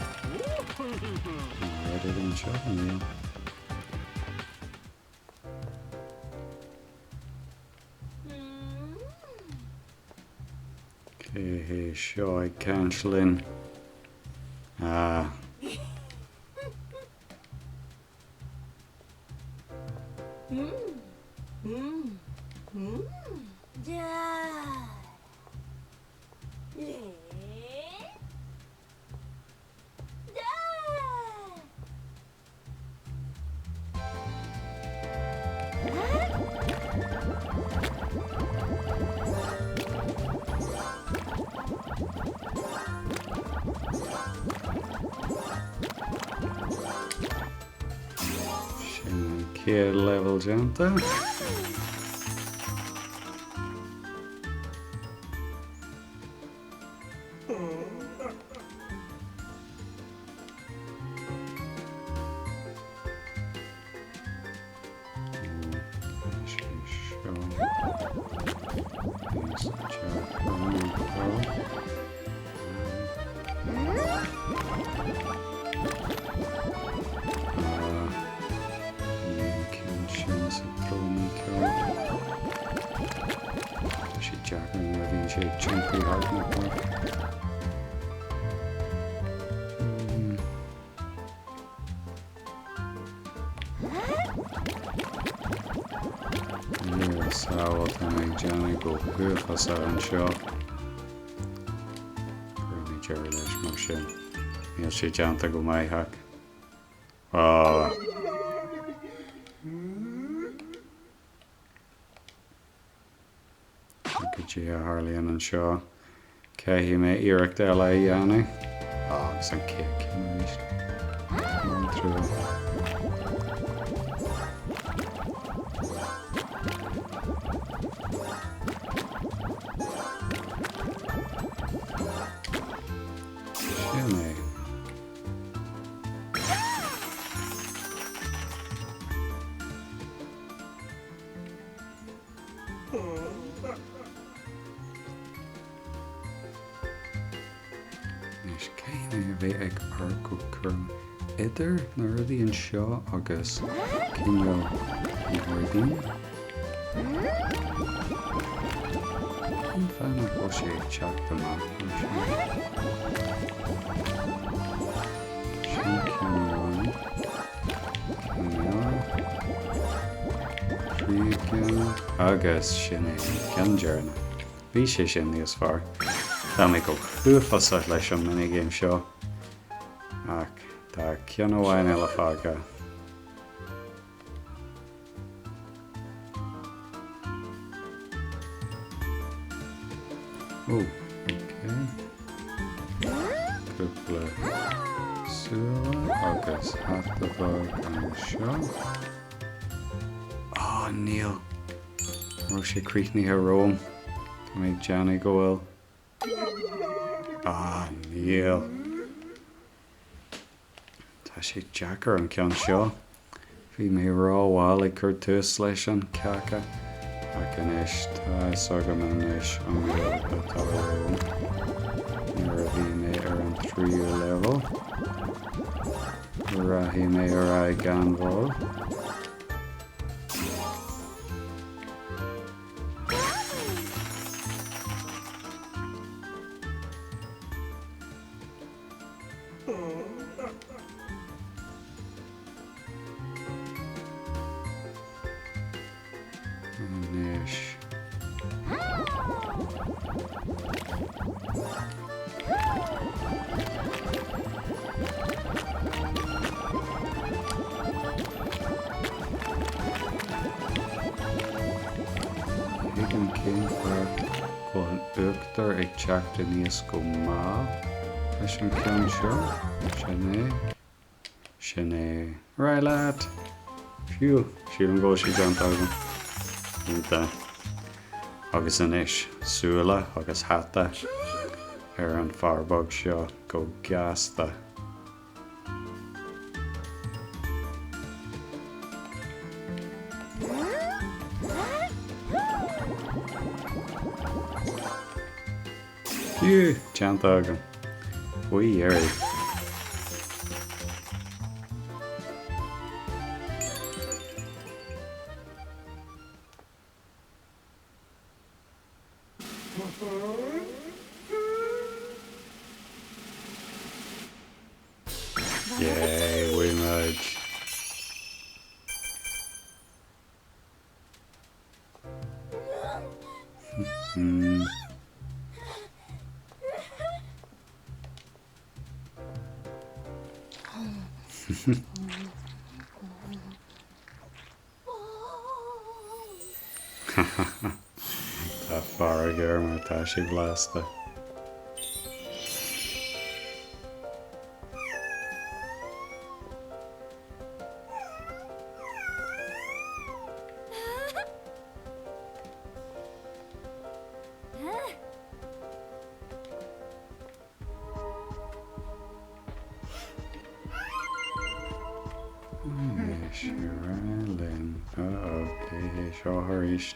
Rud éigin anseo? Níl. Cé hé seo ag caint linn? Ah. Sin an chéad leibhéal déanta. Tá sé deacair nuair a bhíonn sé ag iompú thart na páirce. Níl a fhios agam tá mé ag déanamh go huafásach anseo. Cuirfidh mé deireadh leis mar sin. Níl sé déanta go maith ach. Ah! Cad é a tharlaíonn anseo? Caithfidh mé iarracht eile a dhéanamh. Ah, agus an chéad ceann arís. An trua. Sin é. Anois, caithfidh mé a bheith ag amharc go cúramach idir na rudaí anseo agus cineál na ribín. Cén fáth nach bhfuil sé ag teacht amach mar sin? Sin ceann amháin. Agus sin é an ceann deireanach. Bhí sé sin níos fearr. Tá mé go huafásach leis an minigame seo. Ach tá ceann amháin eile fágtha. Ó, ok. Cúpla súile agus hata beag anseo. Á, níl. An raibh sé críochnaithe romham? Tá mé ag déanamh go bhfuil. Á, níl. Tá sé deacair an ceann seo. Bhí mé rómhall ag cur tús leis an cáca ach anois tá fhios agam anois an rud atá romham. Nuair a bhí mé ar an tríú leibhéal, rachaidh mé ar aghaidh gan mhoill. Anois. Tuigim cén fáth go bhfuil an uachtar ag teacht aníos go mall leis an ceann seo. Sin é. Sin é. Ar aghaidh leat! Phew! Sílim go bhfuil sé déanta agam. Iontach. Agus anois, súile agus hata ar an fear beag seo go gasta. Phew! Déanta agam. Faoi dheireadh. Yay, bhuaigh muid. Tá fearg air mar tá sé blasta. Anois, ar aghaidh linn. Uh-oh, cé hé seo arís?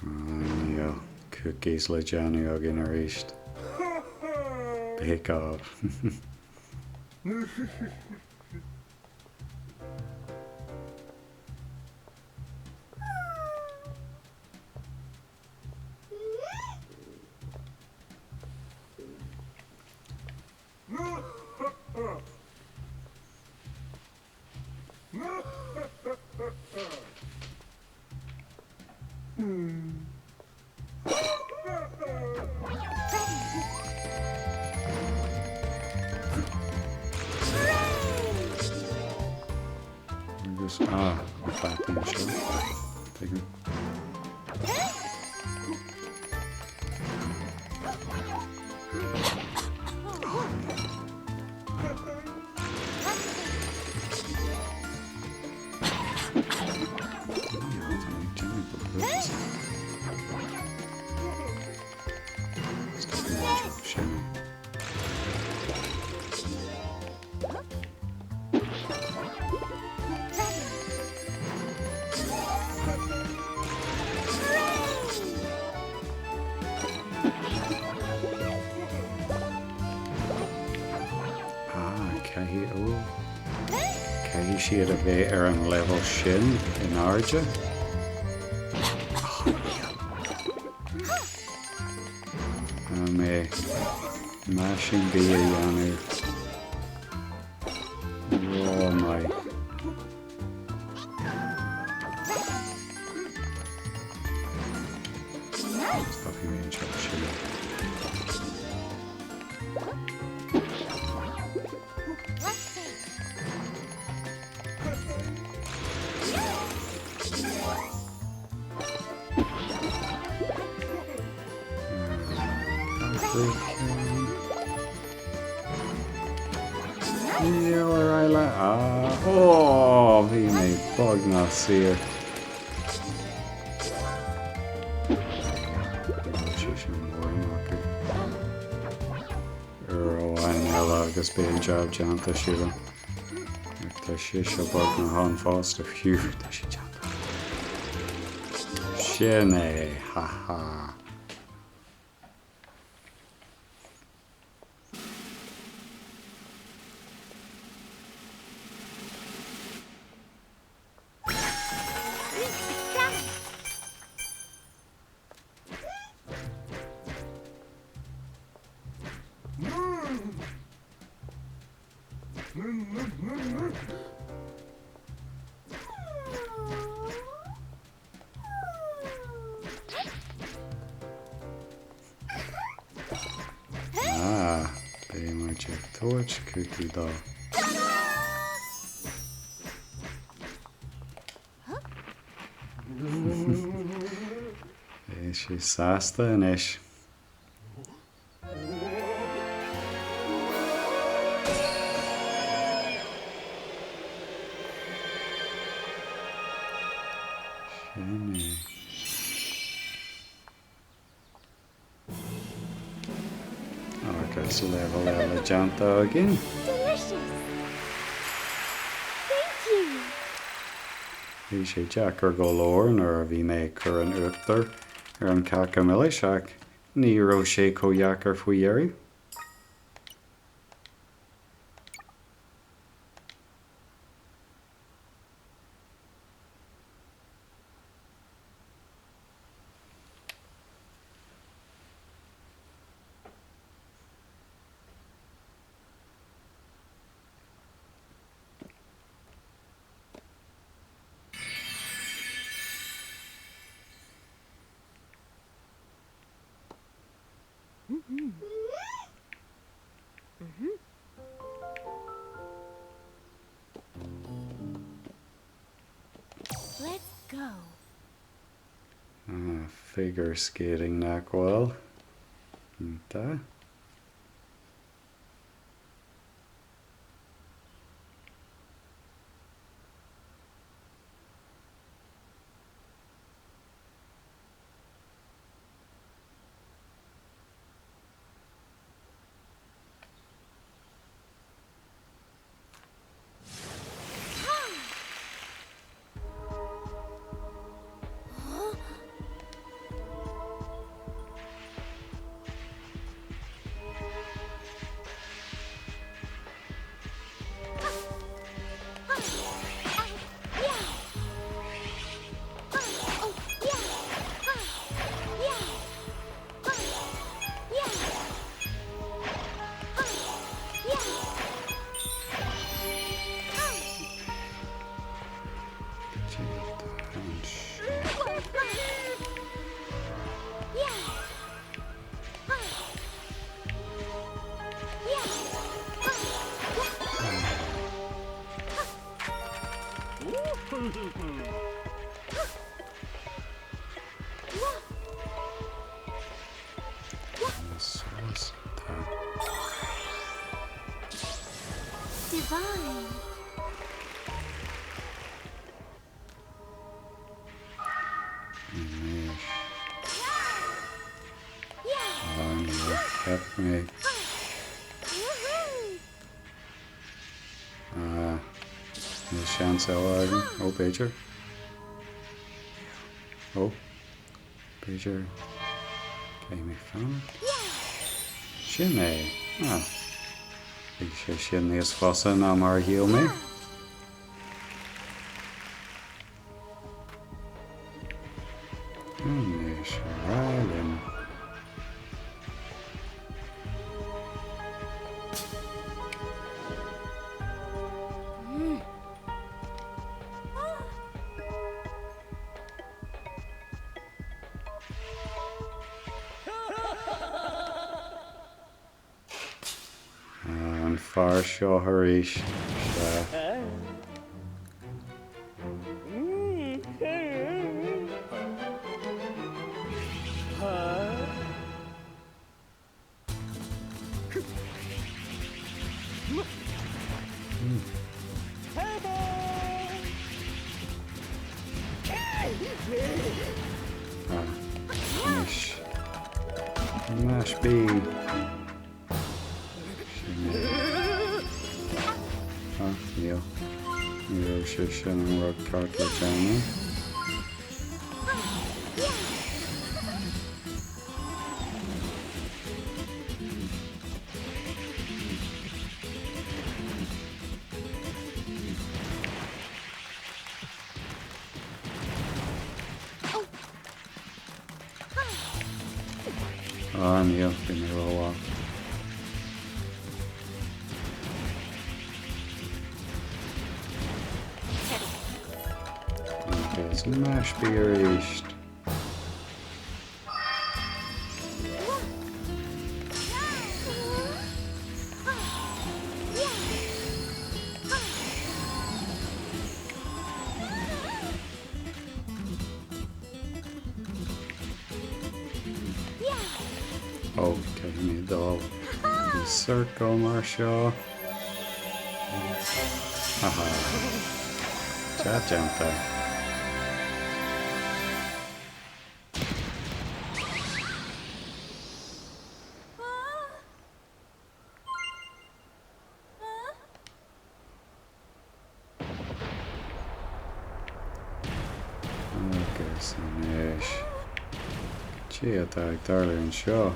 Níl cookies le déanamh againn arís. Bake off. Agus ah, na fataí anseo. Tuigim. Ah, caithfidh, ó. Caithfidh siad a bheith ar an leibhéal sin in airde. Tá mé meaisín bídh a dhéanamh. Rómhaith. Stopfaidh mé anseo, sin é. Trí cheann. Níl ar aghaidh le ah ó bhí mé beagnach saor. Níl sé sin mórán acu. Uair amháin eile agus beidh an jab déanta, sílim. Ach tá sé seo beagnach ann fosta, phew, tá sé déanta. Sin é, ha ha. Ah, beidh muid ag tabhairt cúcaí dó. Beidh sé sásta anois. Sin é. Agus leibhéal eile déanta againn. Delicious! Thank you! Bhí sé deacair go leor nuair a bhí mé ag cur an uachtair ar an cáca milis ach ní raibh sé chomh dheacair faoi dheireadh. Let's go. Ah, figure skating nach bhfuil. Iontach. Solas atá. Divine. Anois. Ah, níor theip mé. Ah, níl seans eile agam. Ó, b'fhéidir. Ó, b'fhéidir. Caithfidh mé fanacht. Sin é. Ah. Bhí sé sin níos fusa ná mar a shíl mé. Anois ar aghaidh linn. An fear seo arís. Sea. Mash B. Sin é. Ah, níl. Ní raibh sé sin an rud ceart le déanamh. Ah, níl, bhí mé rómhall. Agus mash B arís. Ó, caithfidh mé dul i circle mar seo. Aha. Dea-déanta. Agus anois, cad é atá ag tarlú anseo?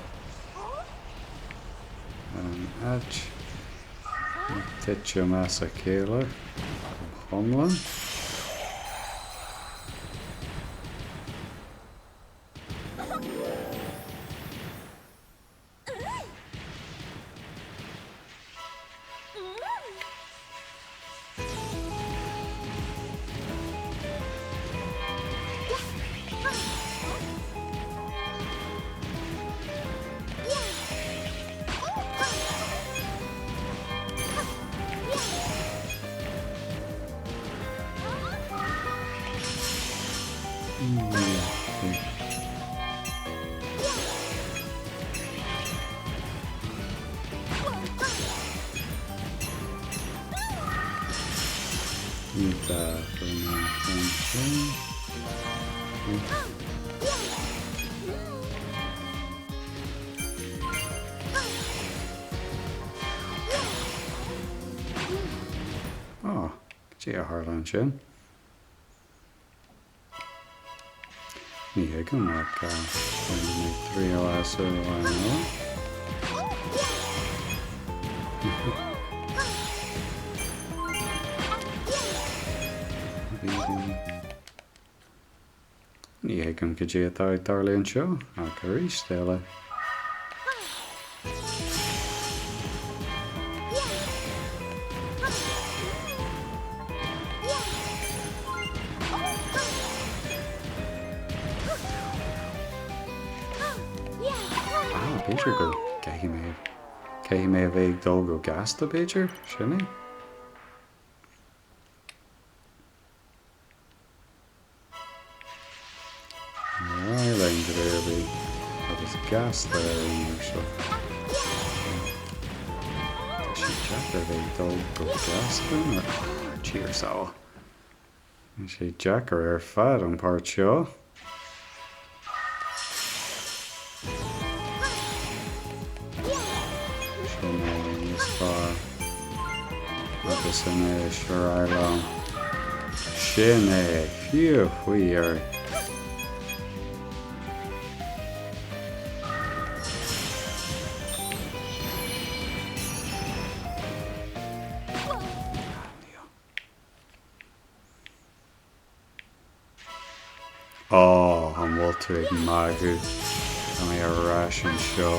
An áit ag titim as a chéile go hiomlán. Ó, cad é a tharla ansin? Ní thuigim ach bhain mé triail as ar bhonn eile. Ní thuigim cad é atá ag tarlú anseo ach arís eile. Ah, b'fhéidir go gcaithfidh mé, caithfidh mé a bheith ag dul go gasta, b'fhéidir? Sin é? Ar aghaidh linn cibé ar bith agus gasta ar an uair seo. Tá sé deacair a bheith ag dul go gasta nuair Cheers all. Tá sé deacair ar fad an páirt seo. Sin é níos fearr. Agus anois ar aghaidh liom. Sin é! Phew! Faoi dheireadh. Á, an bhfuil tú ag magadh? Tá mé ar ais anseo.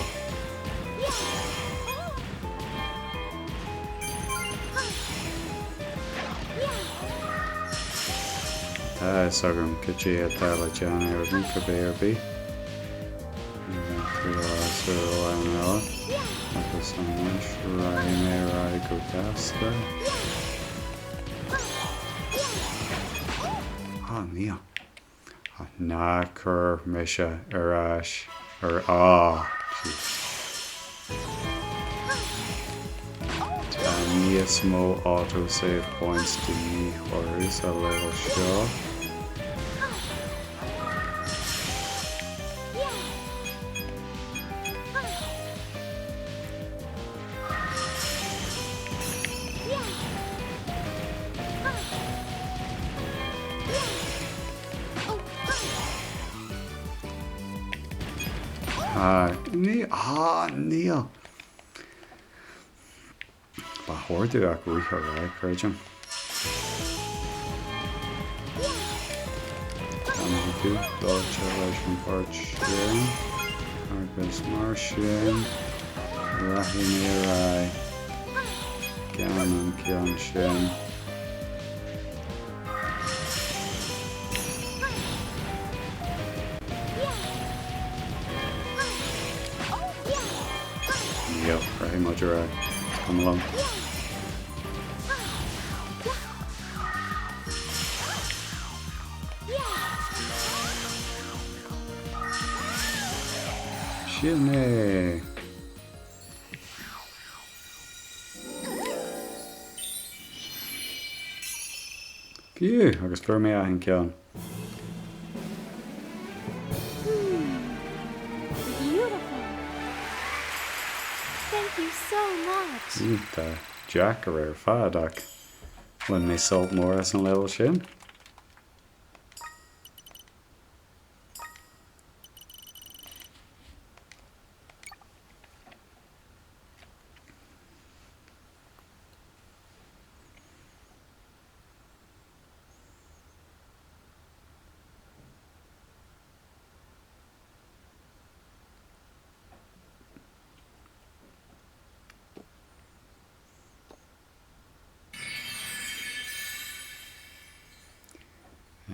Tá a fhios agam cad é atá le déanamh agam cibé ar bith. Agus anois raghaidh mé ar aghaidh go gasta. Ah, níl. Ah, ná cuir mise ar ais ar ah, jeez. Tá níos mó autosave points de dhíth orthu sa leibhéal seo. Ah, ní, ah, níl. Ba chóir domh ach rith ar aghaidh, creidim. Tá tú dóite leis an bpáirt sin agus mar sin rachaidh mé ar aghaidh gan an ceann sin. Níl, rachaidh muid ar aghaidh. Is cuma liom. Sin é! Phew, agus fuair mé achan ceann. Beautiful. Thank you so much. Tá deacair ar fad ach bhain mé sult mór as an leibhéal sin.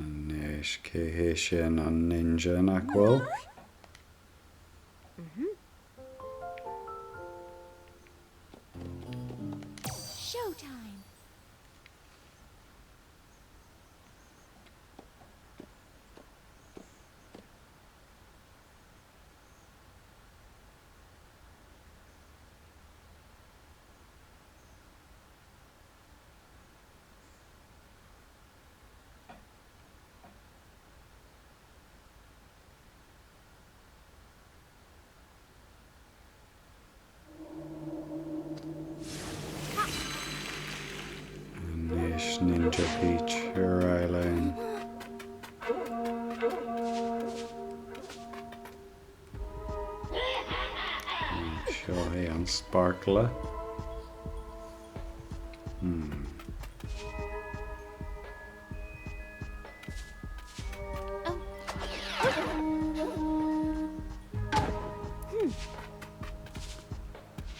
Anois, cé hé sin an ninja nach bhfuil? Showtime! Anois Ninja Peach ar aghaidh linn. Seo é an sparkle. Hmm.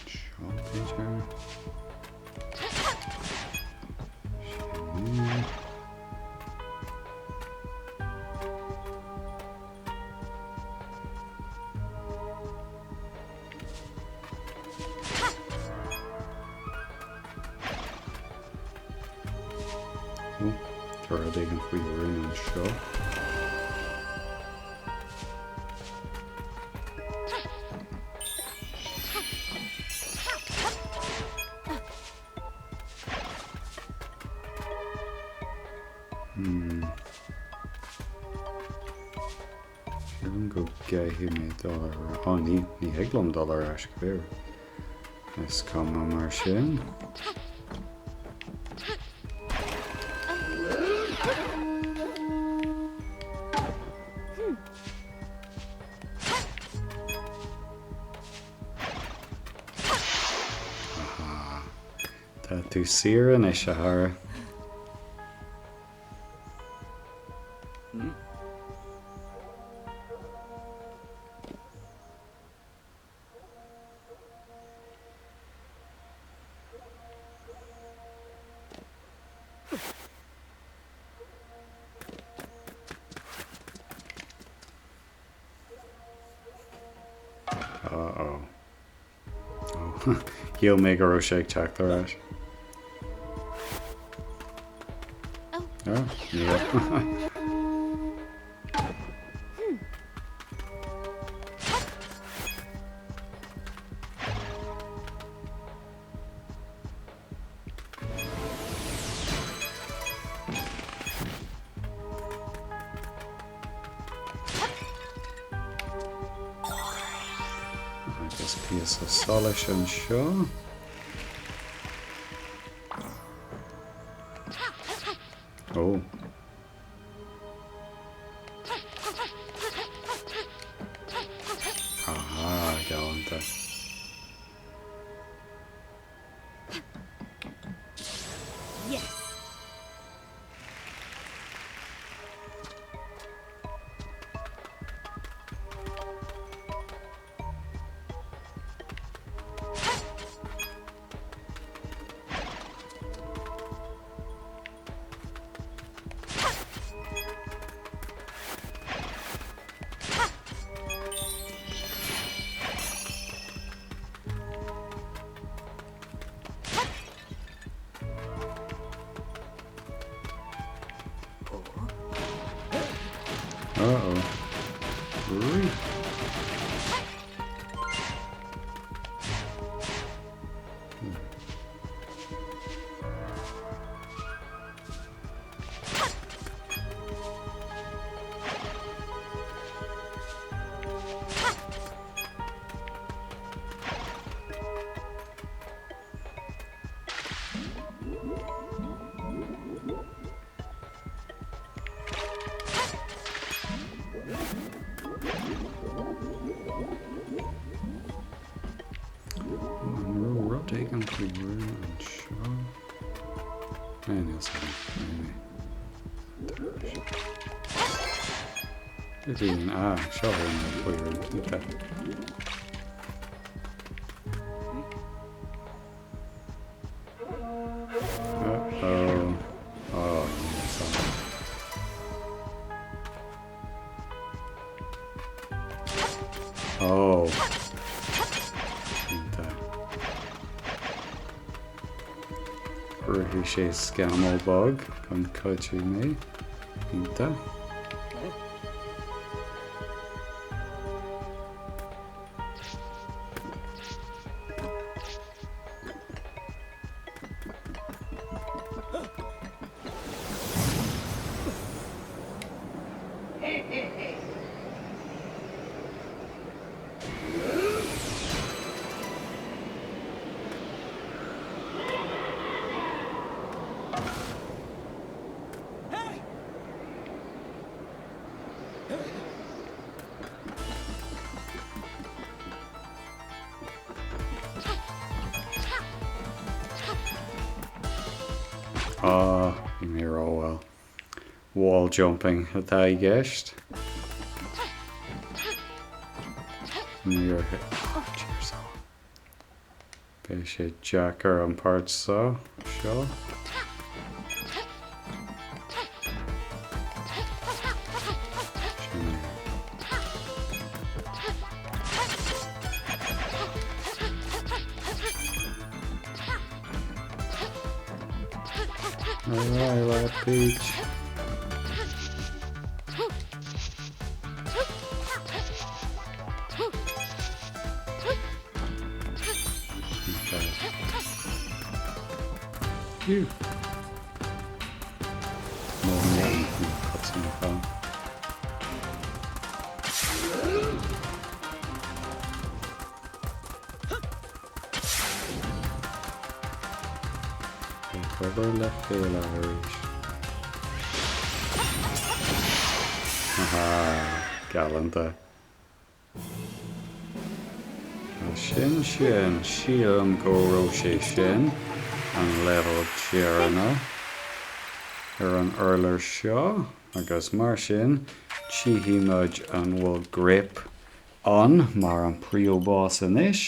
Seo b'fhéidir. Sin é. Ó, tá rud éigin faoi rún anseo. Hmm. Sílim go gcaithfidh mé dul ar... Ó, ní, ní thig liom dul ar ais go léir. Is cuma mar sin. Aha. Tá tú saor anois, a chara. Uh-oh. Oh, shíl mé go raibh sé ag teacht ar ais. Oh, níl. Agus píosa solais anseo. Ó. Aha. Uh-oh. Rith. An raibh rud éigin faoi rún anseo? Níl a fhios agam. Bhí ah, seo é an rud faoi rún. Okay. Uh-oh. Oh, Oh. Iontach. Chruthaigh sé scamall bog chun cuidiú mé. Iontach. Ah, bhí mé rómhall. Wall jumping atá i gceist. Níor oh, cheers. Beidh sé deacair an páirt seo. Seo. Sin é. Alright, lad Peach. Phew. Ag obair le chéile arís. Aha, galánta. Sin sin, sílim go raibh sé sin an leibhéal deireanach ar an urlár seo agus mar sin tchífidh muid an bhfuil Grape ann mar an príomh-boss anois.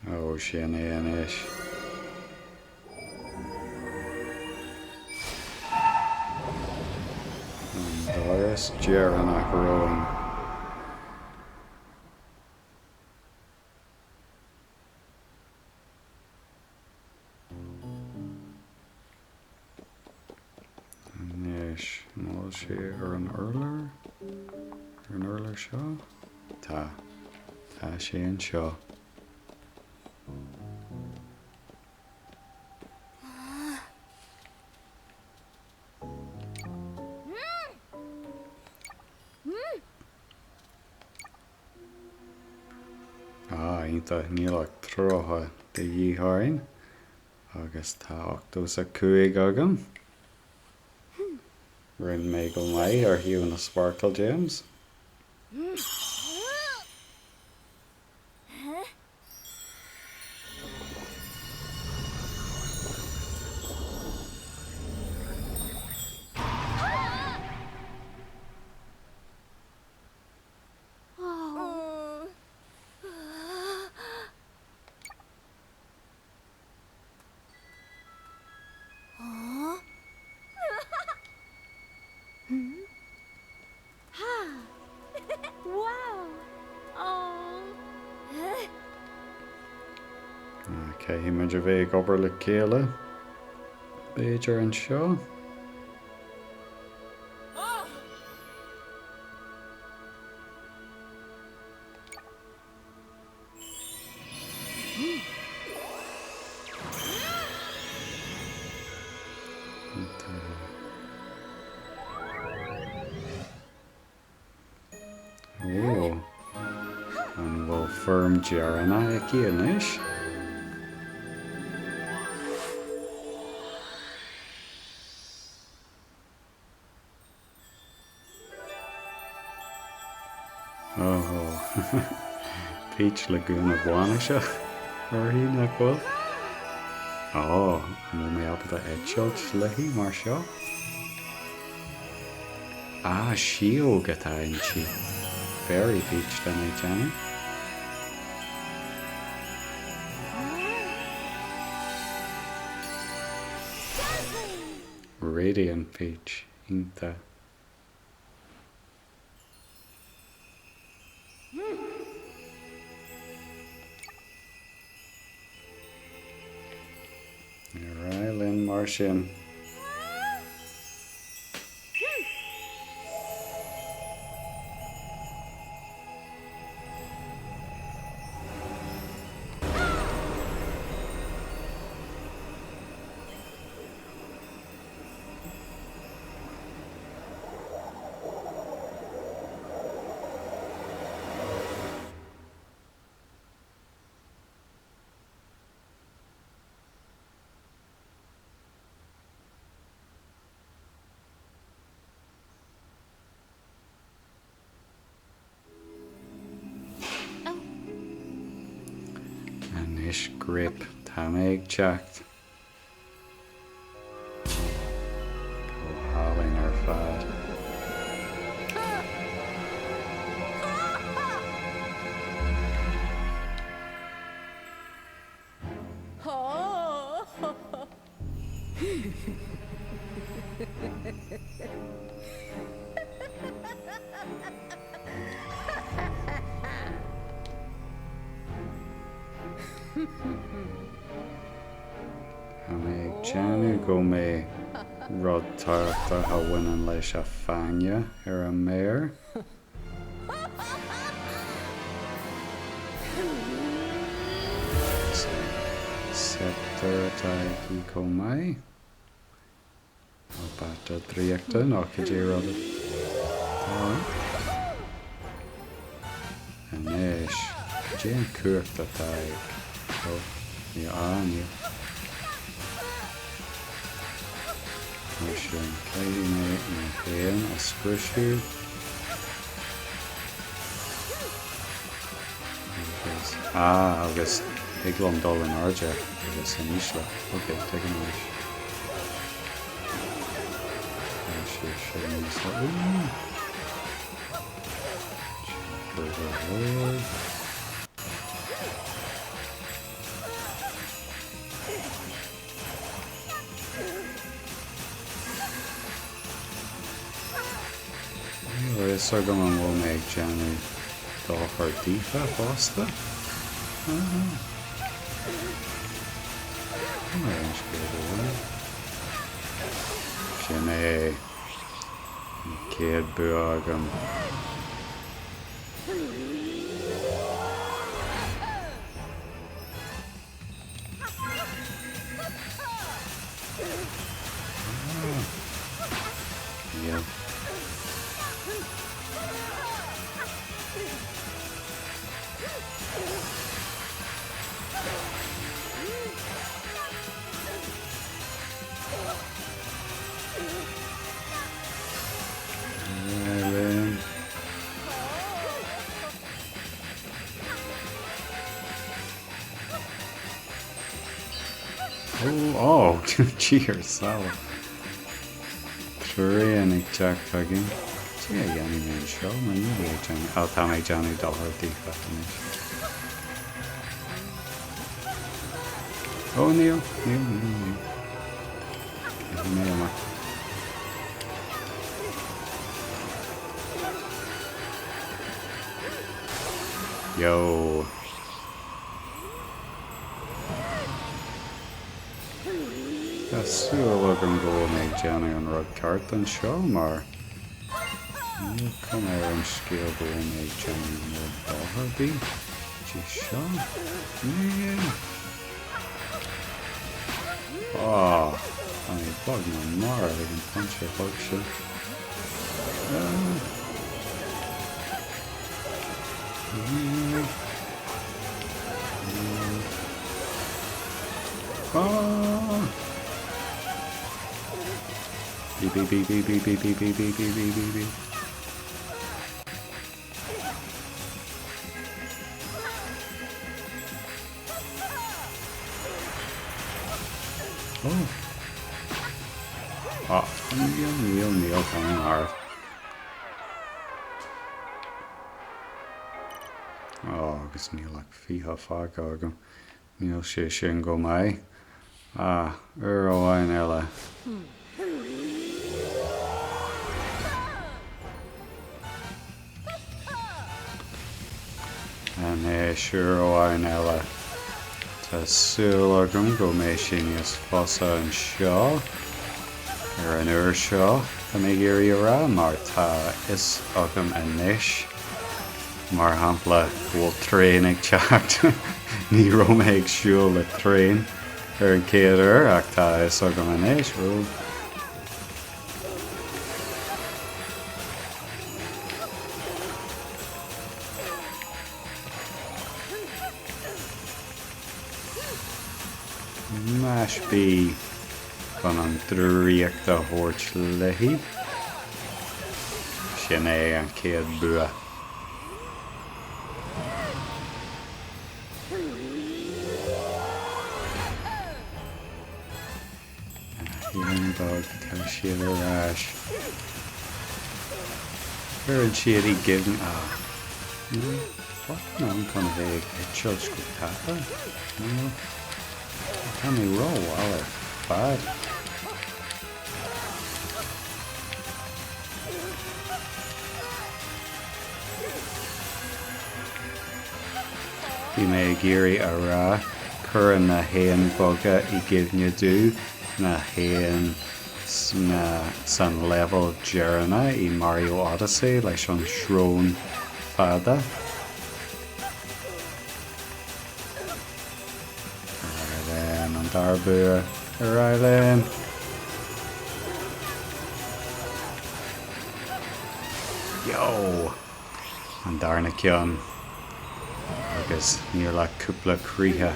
Ó, sin é anois. An doras deireanach romhainn. Anois, an bhfuil sé ar an urlár? Ar an urlár seo? Tá. Tá sé anseo. Ah, iontach, níl ach 30 de dhíth orainn agus tá 85 agam. Rinne mé go maith ar thaobh na Sparkle Gems. Caithfidh muid a bheith ag obair le chéile, b'fhéidir, anseo. Ó, an bhfuil foirm deireanach aici anois? Ó, Peach le gúna bainise uirthi, nach bhfuil? Ó, an bhfuil mé ábalta eitilt léi mar seo? Ah, síóg atá inti. Fairy Peach tá mé ag déanamh. Radiant Peach, iontach. Ar aghaidh linn mar sin. Anois Grape, tá mé ag teacht. Go hálainn ar fad. Tá mé ag déanamh go mbeidh rud tábhachtach a bhaineann leis a fáinne ar a méar. Is é scepter atá aici chomh maith. Nó bata draíochta nó cibé rud atá ann. Anois, cad é an cumhacht atá ag. Ó, níl, á, níl. Mar sin, caithfidh mé mé féin a scriosadh. Agus, á, agus thig liom dul in airde agus in ísle. Ok, tuigim anois. Tá sé sin níos Ó! Deacair go leor. Níl a fhios agam an bhfuil mé ag déanamh dochar daofa fosta? Cuma ar an scéal go bhfuil. Sin é. An chéad bua agam. Níl. Linn. Oh, oh, cheers, sal. Tréan ag teacht chugainn. Cad é a dhéanfaidh mé anseo? Mar níl mé ag déanamh... Á, tá mé ag déanamh dochar daofa anois. Ó, níl, níl, níl, níl. Caithfidh mé amach. Yo! Tá súil agam go bhfuil mé ag déanamh an rud ceart anseo mar níl cuma ar an scéal go bhfuil mé ag déanamh an rud dócha ar bith go dtí seo. Níl! Ah, tá mé beagnach marbh ag an pointe bog sin. Ah. Níl. B B B B B B B B B B B B B. Oh. Ah, níl, níl, níl, tá mé marbh. Oh, agus níl ach 20 fágtha agam. Níl sé sin go maith. Ah, uair amháin eile. Anois, uair amháin eile. Tá súil agam go mbeidh sé níos fusa anseo ar an uair seo, tá mé ag iarraidh a rá, mar tá a fhios agam anois. Mar shampla, go bhfuil traein ag teacht. Ní raibh mé ag siúl le traein ar an chéad uair ach tá a fhios agam anois. Ó. Mash B chun an draíocht a thabhairt léi. Sin é an chéad bua. An bog, tá siad ar ais. Cuireann siad i gcuimhne. Ah. Níl fáth ann chun a bheith ag eitilt go tapa. Níl. Tá mé rómhall ar fad. Bhí mé ag iarraidh a rá, cuireann na héin bhoga i gcuimhne domh na héin sna san leibhéal deireanach i Mario Odyssey leis an srón fada. Ar aghaidh linn, an dara bua. Ar aghaidh linn! Yo! An darna ceann. Agus níl ach cúpla croíthe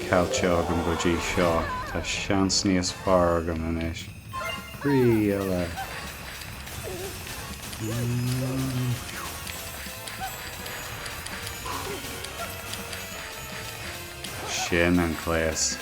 caillte agam go dtí seo. Tá seans níos fearr agam anois. Croí eile. Sin an cleas.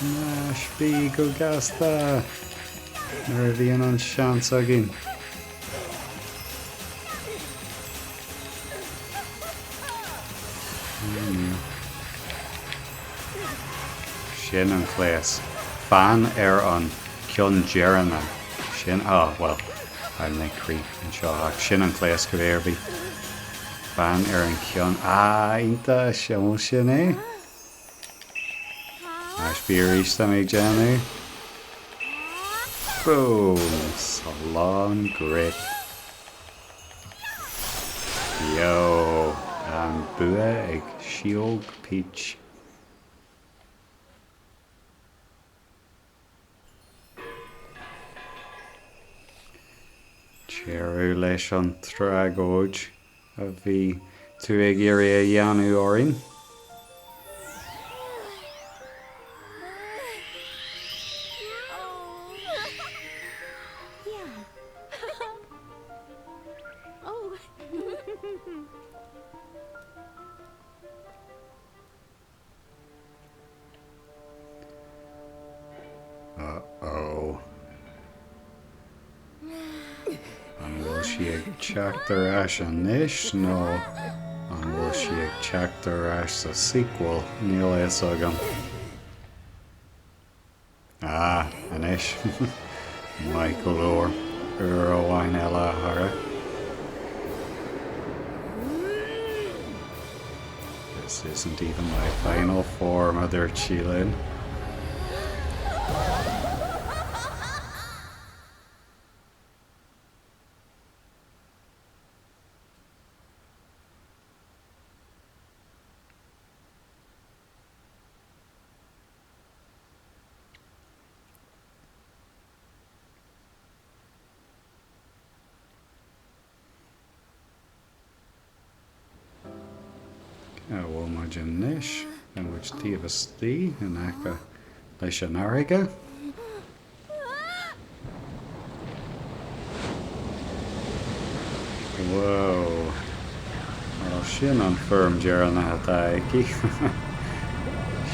Mash B go gasta nuair a bhíonn an seans againn. Sin an cleas. Fan ar an ceann deireanach. Sin, ah, bhuel, chaill mé croí anseo ach sin an cleas cibé ar bith. Fan ar an ceann, ah, iontach, sin é. Mash B arís tá mé ag déanamh. Boom! Slán Great. Yo! An bua ag Síóg Peach. Deireadh leis an tragóid a bhí tú ag iarraidh a dhéanamh orainn. Uh oh. An bhfuil sí ag teacht ar ais anois nó an bhfuil sí ag teacht ar ais sa sequel? Níl a fhios agam. Ah, anois. Maith go leor. Uair amháin eile, a chara. This isn't even my final form, a dúirt sí linn. Cá bhfuil muid anois? Tá muid taobh istigh in aice leis an fharraige. Wow. Bhuel, sin an foirm deireanach atá aici.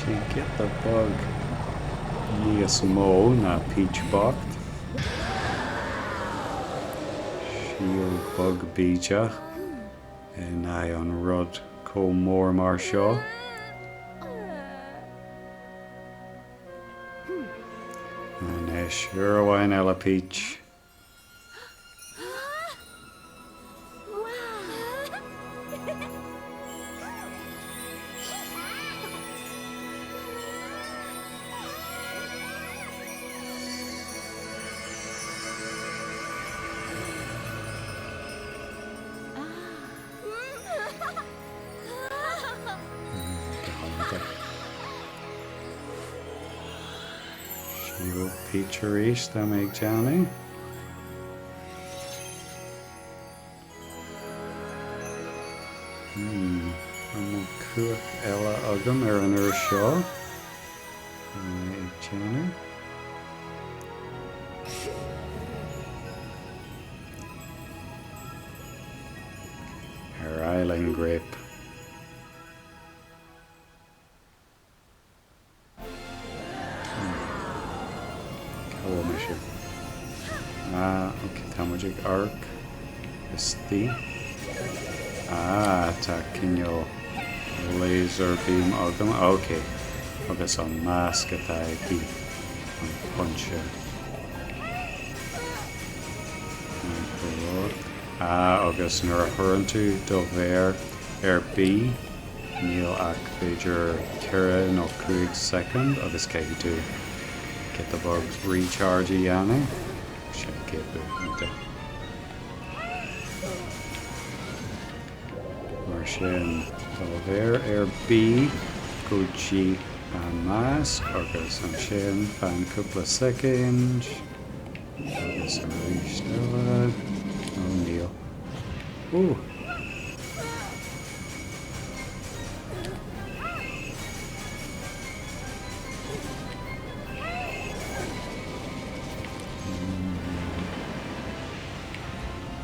Sí giota beag níos mó ná Peach bocht. Síol bog bídeach in aghaidh an rud chomh mór mar seo. Anois, uair amháin eile, Peach. Galánta. Siúl Peach arís, tá mé ag déanamh. Hmm, an bhfuil cumhacht eile agam ar an uair seo? Tá mé ag déanamh. Ar aghaidh linn, Grape. Cá bhfuil mise? Ah, ok, tá muid ag amharc istigh. Ah, tá cineál laser beam agam. Ok, agus an masc atá aici, an pointe. Ah, agus nuair a chuireann tú do mhéar ar B, Níl ach b'fhéidir 4 nó 5 soicind agus caithfidh tú giota beag recharge a dhéanamh. Sin an chéad bua, iontach. Mar sin, do mhéar ar B go dtí an masc agus ansin fan cúpla soicind agus arís eile. Ó níl. Ó!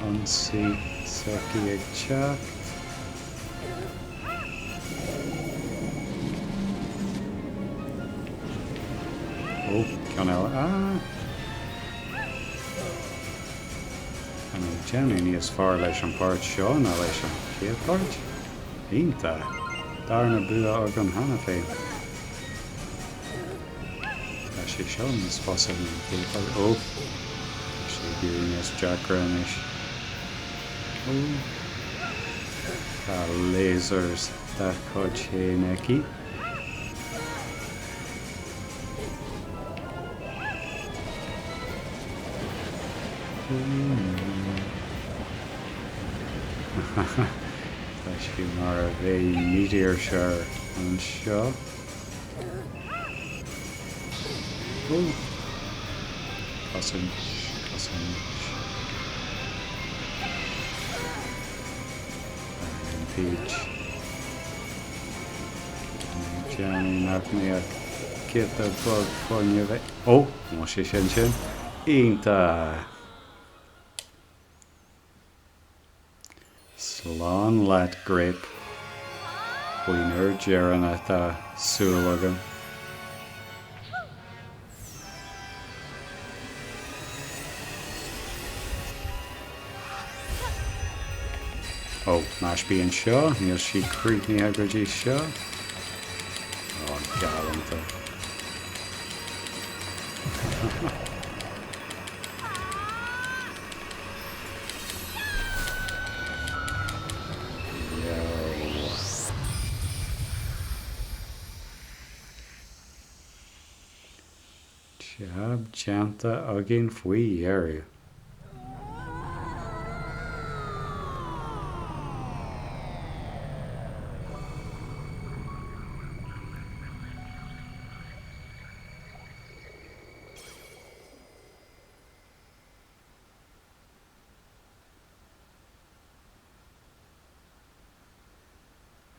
Ionsaí s'aici ag teacht. Ó, ceann eile. Ah! Tá mé ag déanamh níos fearr leis an páirt seo ná leis an chéad páirt. Iontach! Darna bua agam cheana féin. Tá sé seo níos fusa ná an chéad páirt. Ó! Tá sé ag éirí níos deacra anois. Ó! Tá lasers dá cuid féin aici. Tá sí mar a bheadh meteor shower anseo. Ó! Cosaint, cosaint. Peach. Déanamh nach mbeadh giota beag fuinnimh ag. Ó! An bhfuil sé sin sin? Iontach! Slán leat Grape. Faoin uair dheireanach tá súil agam. Ó, Mash B anseo, níl sí críochnaithe go dtí seo. Ó, galánta. Yow. Jab déanta againn faoi dheireadh.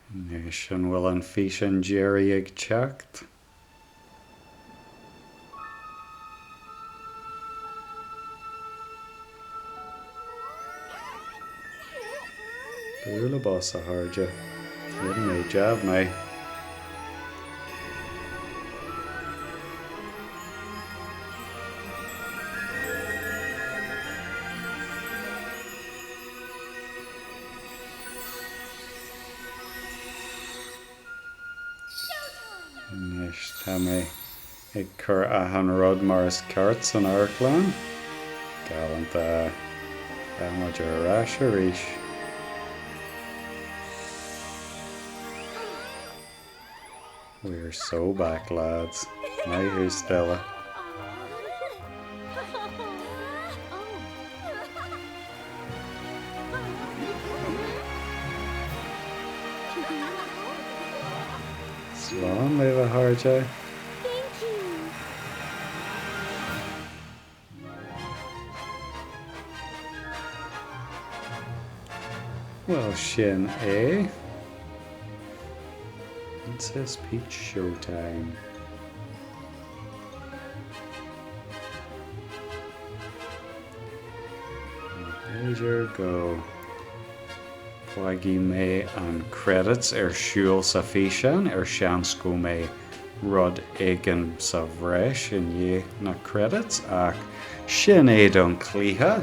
Anois, an bhfuil an físeán deiridh ag teacht? Bualadh bos, a chairde. Rinne mé jab maith. Anois tá mé ag cur achan rud mar is ceart san amharclann. Galánta. Tá muid ar ais arís. We're so back lads. Maith thú Stella. Slán libh a chairde. Thank you. Bhuel sin é. Princess Peach Showtime. B'fhéidir go bhfágfaidh mé an credits ar siúl sa físeán ar seans go mbeidh rud éigin sa bhreis i ndiaidh na credits ach sin é don chluiche.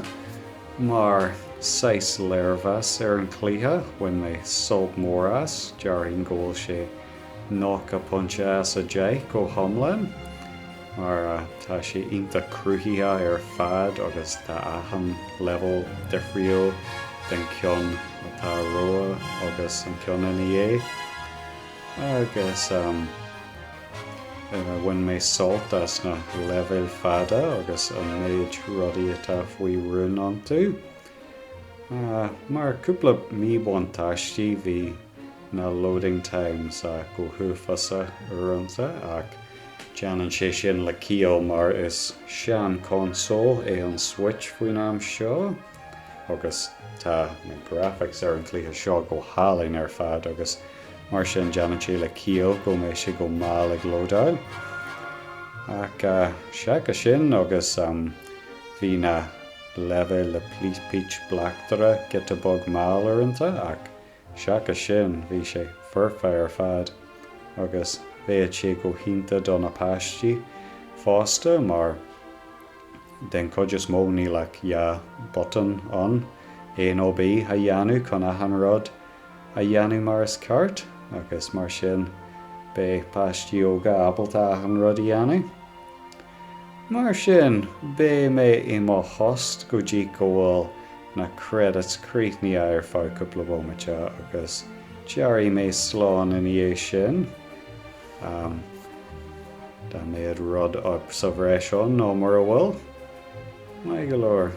Mar saghas léirmheas ar an chluiche, bhain mé sult mór as, déarfainn go bhfuil sé 90 pointe as 10 go hiomlán mar tá sé iontach cruthaitheach ar fad agus tá achan leibhéal difriúil den ceann atá roimhe agus an ceann ina dhiaidh agus bhain mé sult as na leibhéil fada agus an méid rudaí atá faoi rún iontu. Mar cúpla míbhuntáistí bhí na loading times go huafásach uaireanta ach déanann sé sin le ciall mar is sean-console é an Switch faoin am seo agus tá na graphics ar an chluiche seo go hálainn ar fad agus mar sin déanann sé le ciall go mbeidh sé go mall ag lódáil. Ach seachas sin agus bhí na leibhéil le Peach Bleachtaire giota beag mall uaireanta ach Seachas sin, bhí sé foirfe ar fad agus bheadh sé go hiontach do na páistí fosta mar den chuid is mó níl ach dhá botún ann, A nó B a dhéanamh chun achan rud a dhéanamh mar is ceart agus mar sin beidh páistí óga ábalta achan rud a dhéanamh. Mar sin, beidh mé i mo thost go dtí go bhfuil na credits críochnaithe ar feadh cúpla bomaite agus déarfaidh mé slán ina dhiaidh sin. Dá mbeadh rud sa bhreis ann nó mura bhfuil. Maith go leor.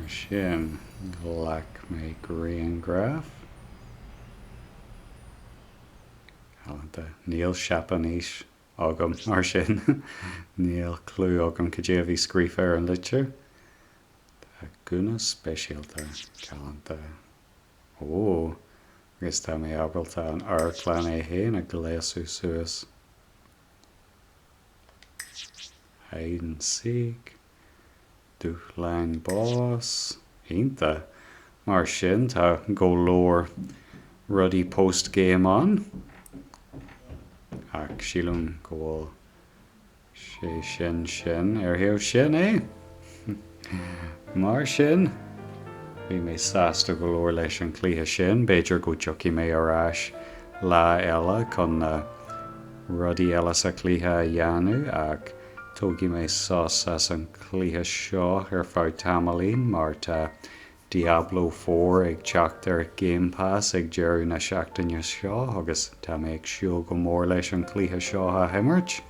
Mar sin, ghlac mé grianghraf. Galánta. Níl Seapáinis agam, mar sin níl clue agam cad é a bhí scríofa ar an litir. Tá gúna speisialta galánta. Ó, agus tá mé ábalta an amharclann é féin a ghléasadh suas. Hide and seek. Dúshláin boss. Iontach. Mar sin, tá go leor rudaí post-game ann. Ach sílim go bhfuil sé sin sin ar thaobh sin é. Mar sin, bhí mé sásta go leor leis an chluiche sin. B'fhéidir go dtiocfaidh mé ar ais lá eile chun na rudaí eile sa chluiche a dhéanamh ach Tógfaidh mé sos as an chluiche seo ar feadh tamaillín mar tá Diablo 4 ag teacht ar Game Pass ag deireadh na seachtaine seo agus tá mé ag súil go mór leis an chluiche seo a imirt.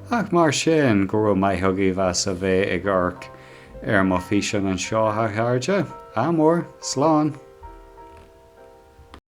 Ach mar sin, go raibh maith agaibh as a bheith ag amharc ar mo físeán anseo, a chairde. Ádh mór! Slán!